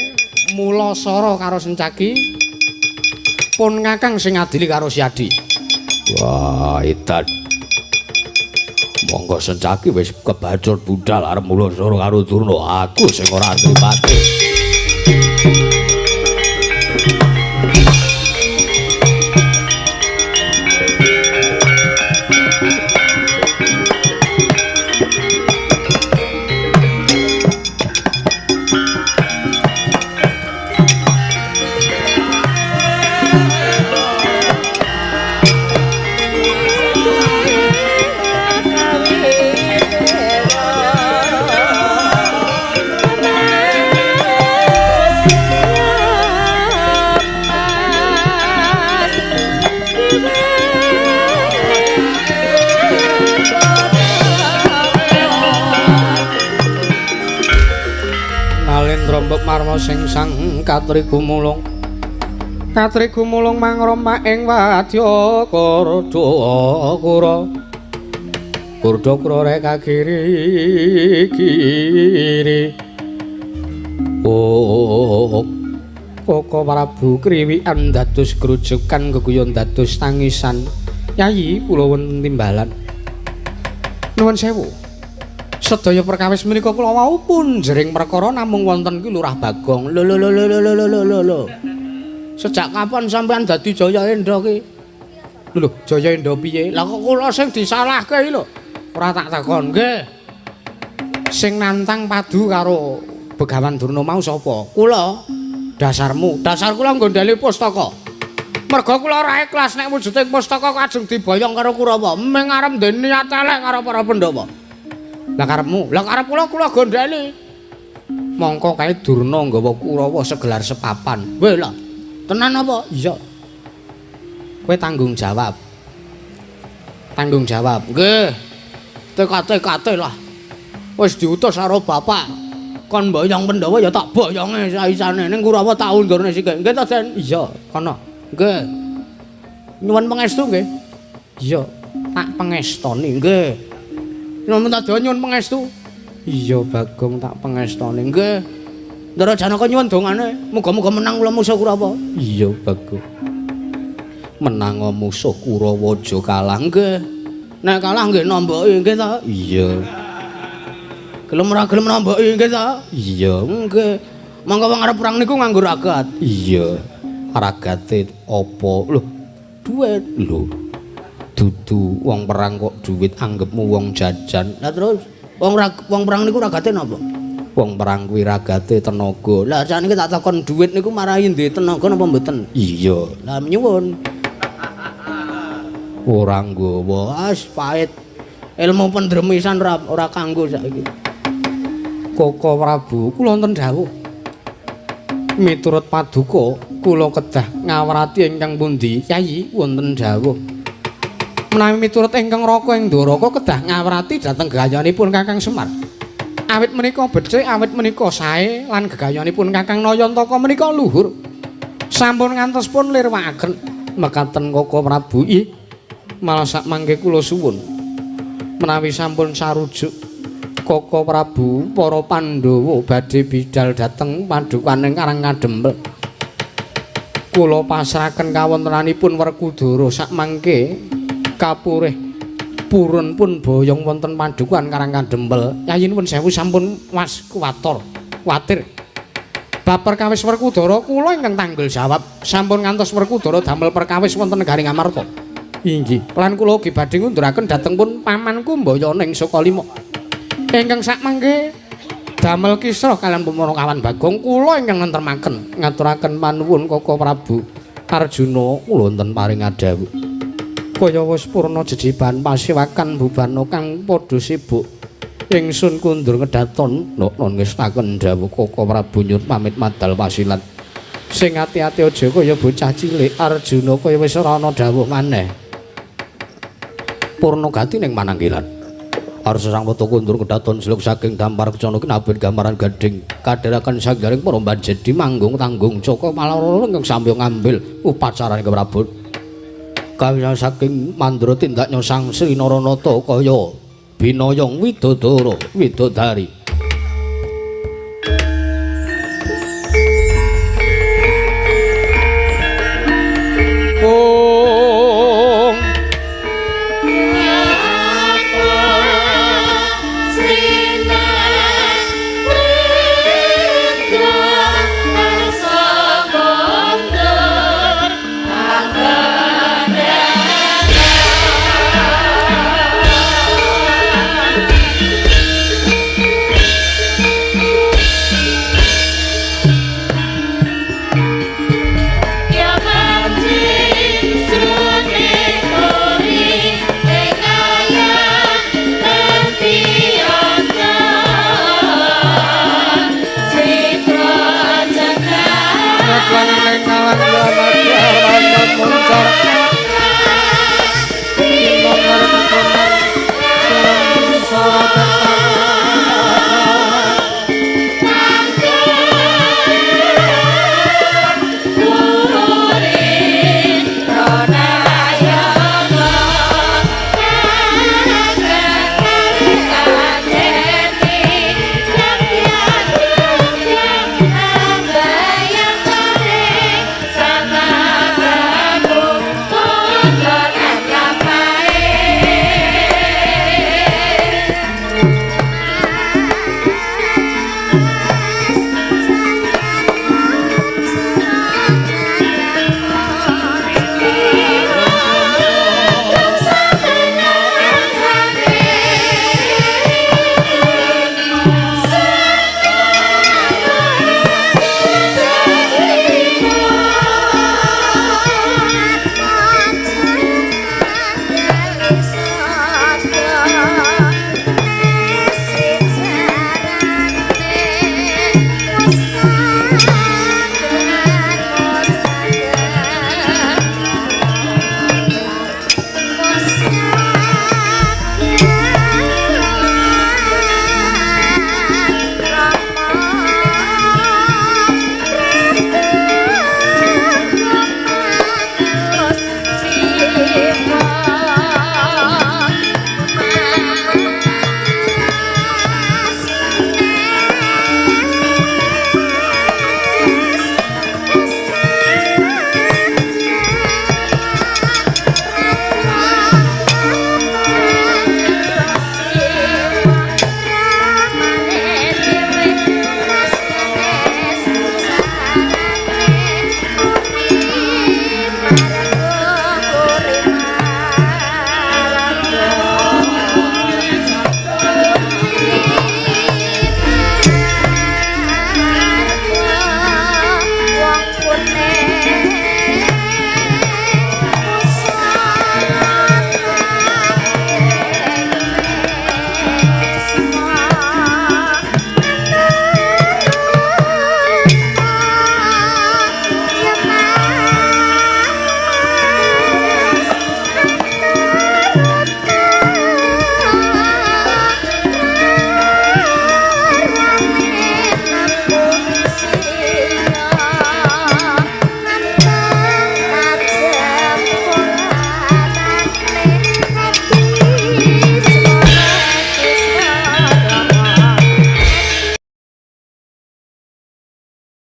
mulasara karo Sencaki, pun Kakang sing ngadili karo Siadi. Wah, edan. Monggo Sencaki wis kebacut budal arep mulasara karo Durna, aku sing ora nripate. Marma sing sang katri gumulung, katri gumulung mangroma ing wadya kurda kura, kurda kura reka kiri kiri. Oh, Koko Prabu kriwikan dados grujukan geguyon dados tangisan. Yayi kula wonten timbalan. Nuwun sewu. Sedaya perkawis menika kula wau pun jering perkara namung wonten ki Lurah Bagong. Lho lho lho lho lho lho lho lho. Sejak kapan sampean dadi Jaya Endra ki? Lho, Jaya Endra piye? Lah kok kula sing disalahke iki lho. Ora tak takon nggih. Sing nantang padu karo Begawan Durna mau sapa? Kula. Dasarmu, dasar kula nggondheli pustaka. Merga kula ora ikhlas nek wujuding pustaka kajeng diboyong karo Kurawa. Ming arep ndek niat elek karo para Pandhawa. Lah karepmu, lah karep kula kula gondheli. Mongko kae Durna nggawa Kurawa segelar sepapan. Weh lah. Tenan apa? Iya. Kowe tanggung jawab. Tanggung jawab. Nggih. Tekate-kate lah. Wis diutus karo bapak. Kon boyong Pandhawa ya tak boyonge saisane ning Kurawa tak undurne sithik. Nggih to, Den? Iya, kono. Nggih. Nyuwun pangestu nggih. Iya, tak pangestoni nggih. Nyuwun ta nyuwun pangestu. Iya, Bagong tak pangestoni. Nggih. Ndara Janaka nyuwun dongane, muga-muga menang kula musuh Kurawa. Iya, Bagong. Menang musuh Kurawa aja kalah. Nggih. Nek kalah nggih namboki nggih ta? Iya. Gelem ora gelem namboki nggih ta? Iya, nggih. Monggo wong arep perang niku nganggo ragat. Iya. Ragate apa? Lho, duit. Lho. Dudu wong perang kok duit anggepmu wong jajan. Lah terus wong perang niku ragate napa? Wong perang kuwi ragate tenaga. Lah sakniki tak takon duit niku marahi ndek tenaga napa mboten? Iya. Lah nyuwun. Ora nggawa, as pahit. Ilmu pendremisan ora kanggo saiki. Koko Prabu, kula wonten dawuh. Miturut paduka, kula kedah ngawrati ingkang pundi? Yayi wonten dawuh. Menawi miturut ingkang Raka ing Ndoraka kedah ngawrati dhateng gegayanipun Kakang Semar. Awit menika becik, awit menika sae lan gegayanipun Kakang Nayantaka menika luhur. Sampun ngantos pun lirwakaken mekaten Koko Prabu. Ih. Malah sak mangke kula suwun menawi sampun sarujuk Koko Prabu para Pandhawa badhe bidal dhateng padukaning Karang Kadempel. Kula pasrahaken kawontenanipun Werkudara sak mangke kapurih purun pun boyong wonten padukuhan Karang Kadempel. Yayi nuwun sewu sampun was kuwator, kuwatir. Bab perkawis Werkudara kula ingkang tanggul jawab. Sampun ngantos Werkudara damel perkawis wonten negari Ngamarta. Inggih. Lan kula ugi badhe ngunduraken dhateng pun pamanku Mbayana ing Sukalima. Ingkang sak mangke damel kisruh kaliyan Punakawan Bagong kula ingkang nentremaken ngaturaken panuwun Koko Prabu Arjuna kula wonten paring adhawuh. Kaya wis purna jejiban pasiwakan bubana kang padha sibuk. Ingsun kundur ngedaton noknon ngestaken dawuh Koko Prabu nyuwun pamit madal pasilan. Sing ati-ati aja kaya bocah cilik Arjuna kaya wis ora ana dawuh maneh. Purna gati ning mananggilan. Arsa sang wata kundur kedaton seluk saking dampar kecana kinabet gambaran gading kadheraken sanggaring para banjedi manggung tanggung caka malara ingkang samya ngambil upacarane Prabu. Kawisa saking mandra tindaknya Sang Sri Naranata kaya binayang widodara widodari.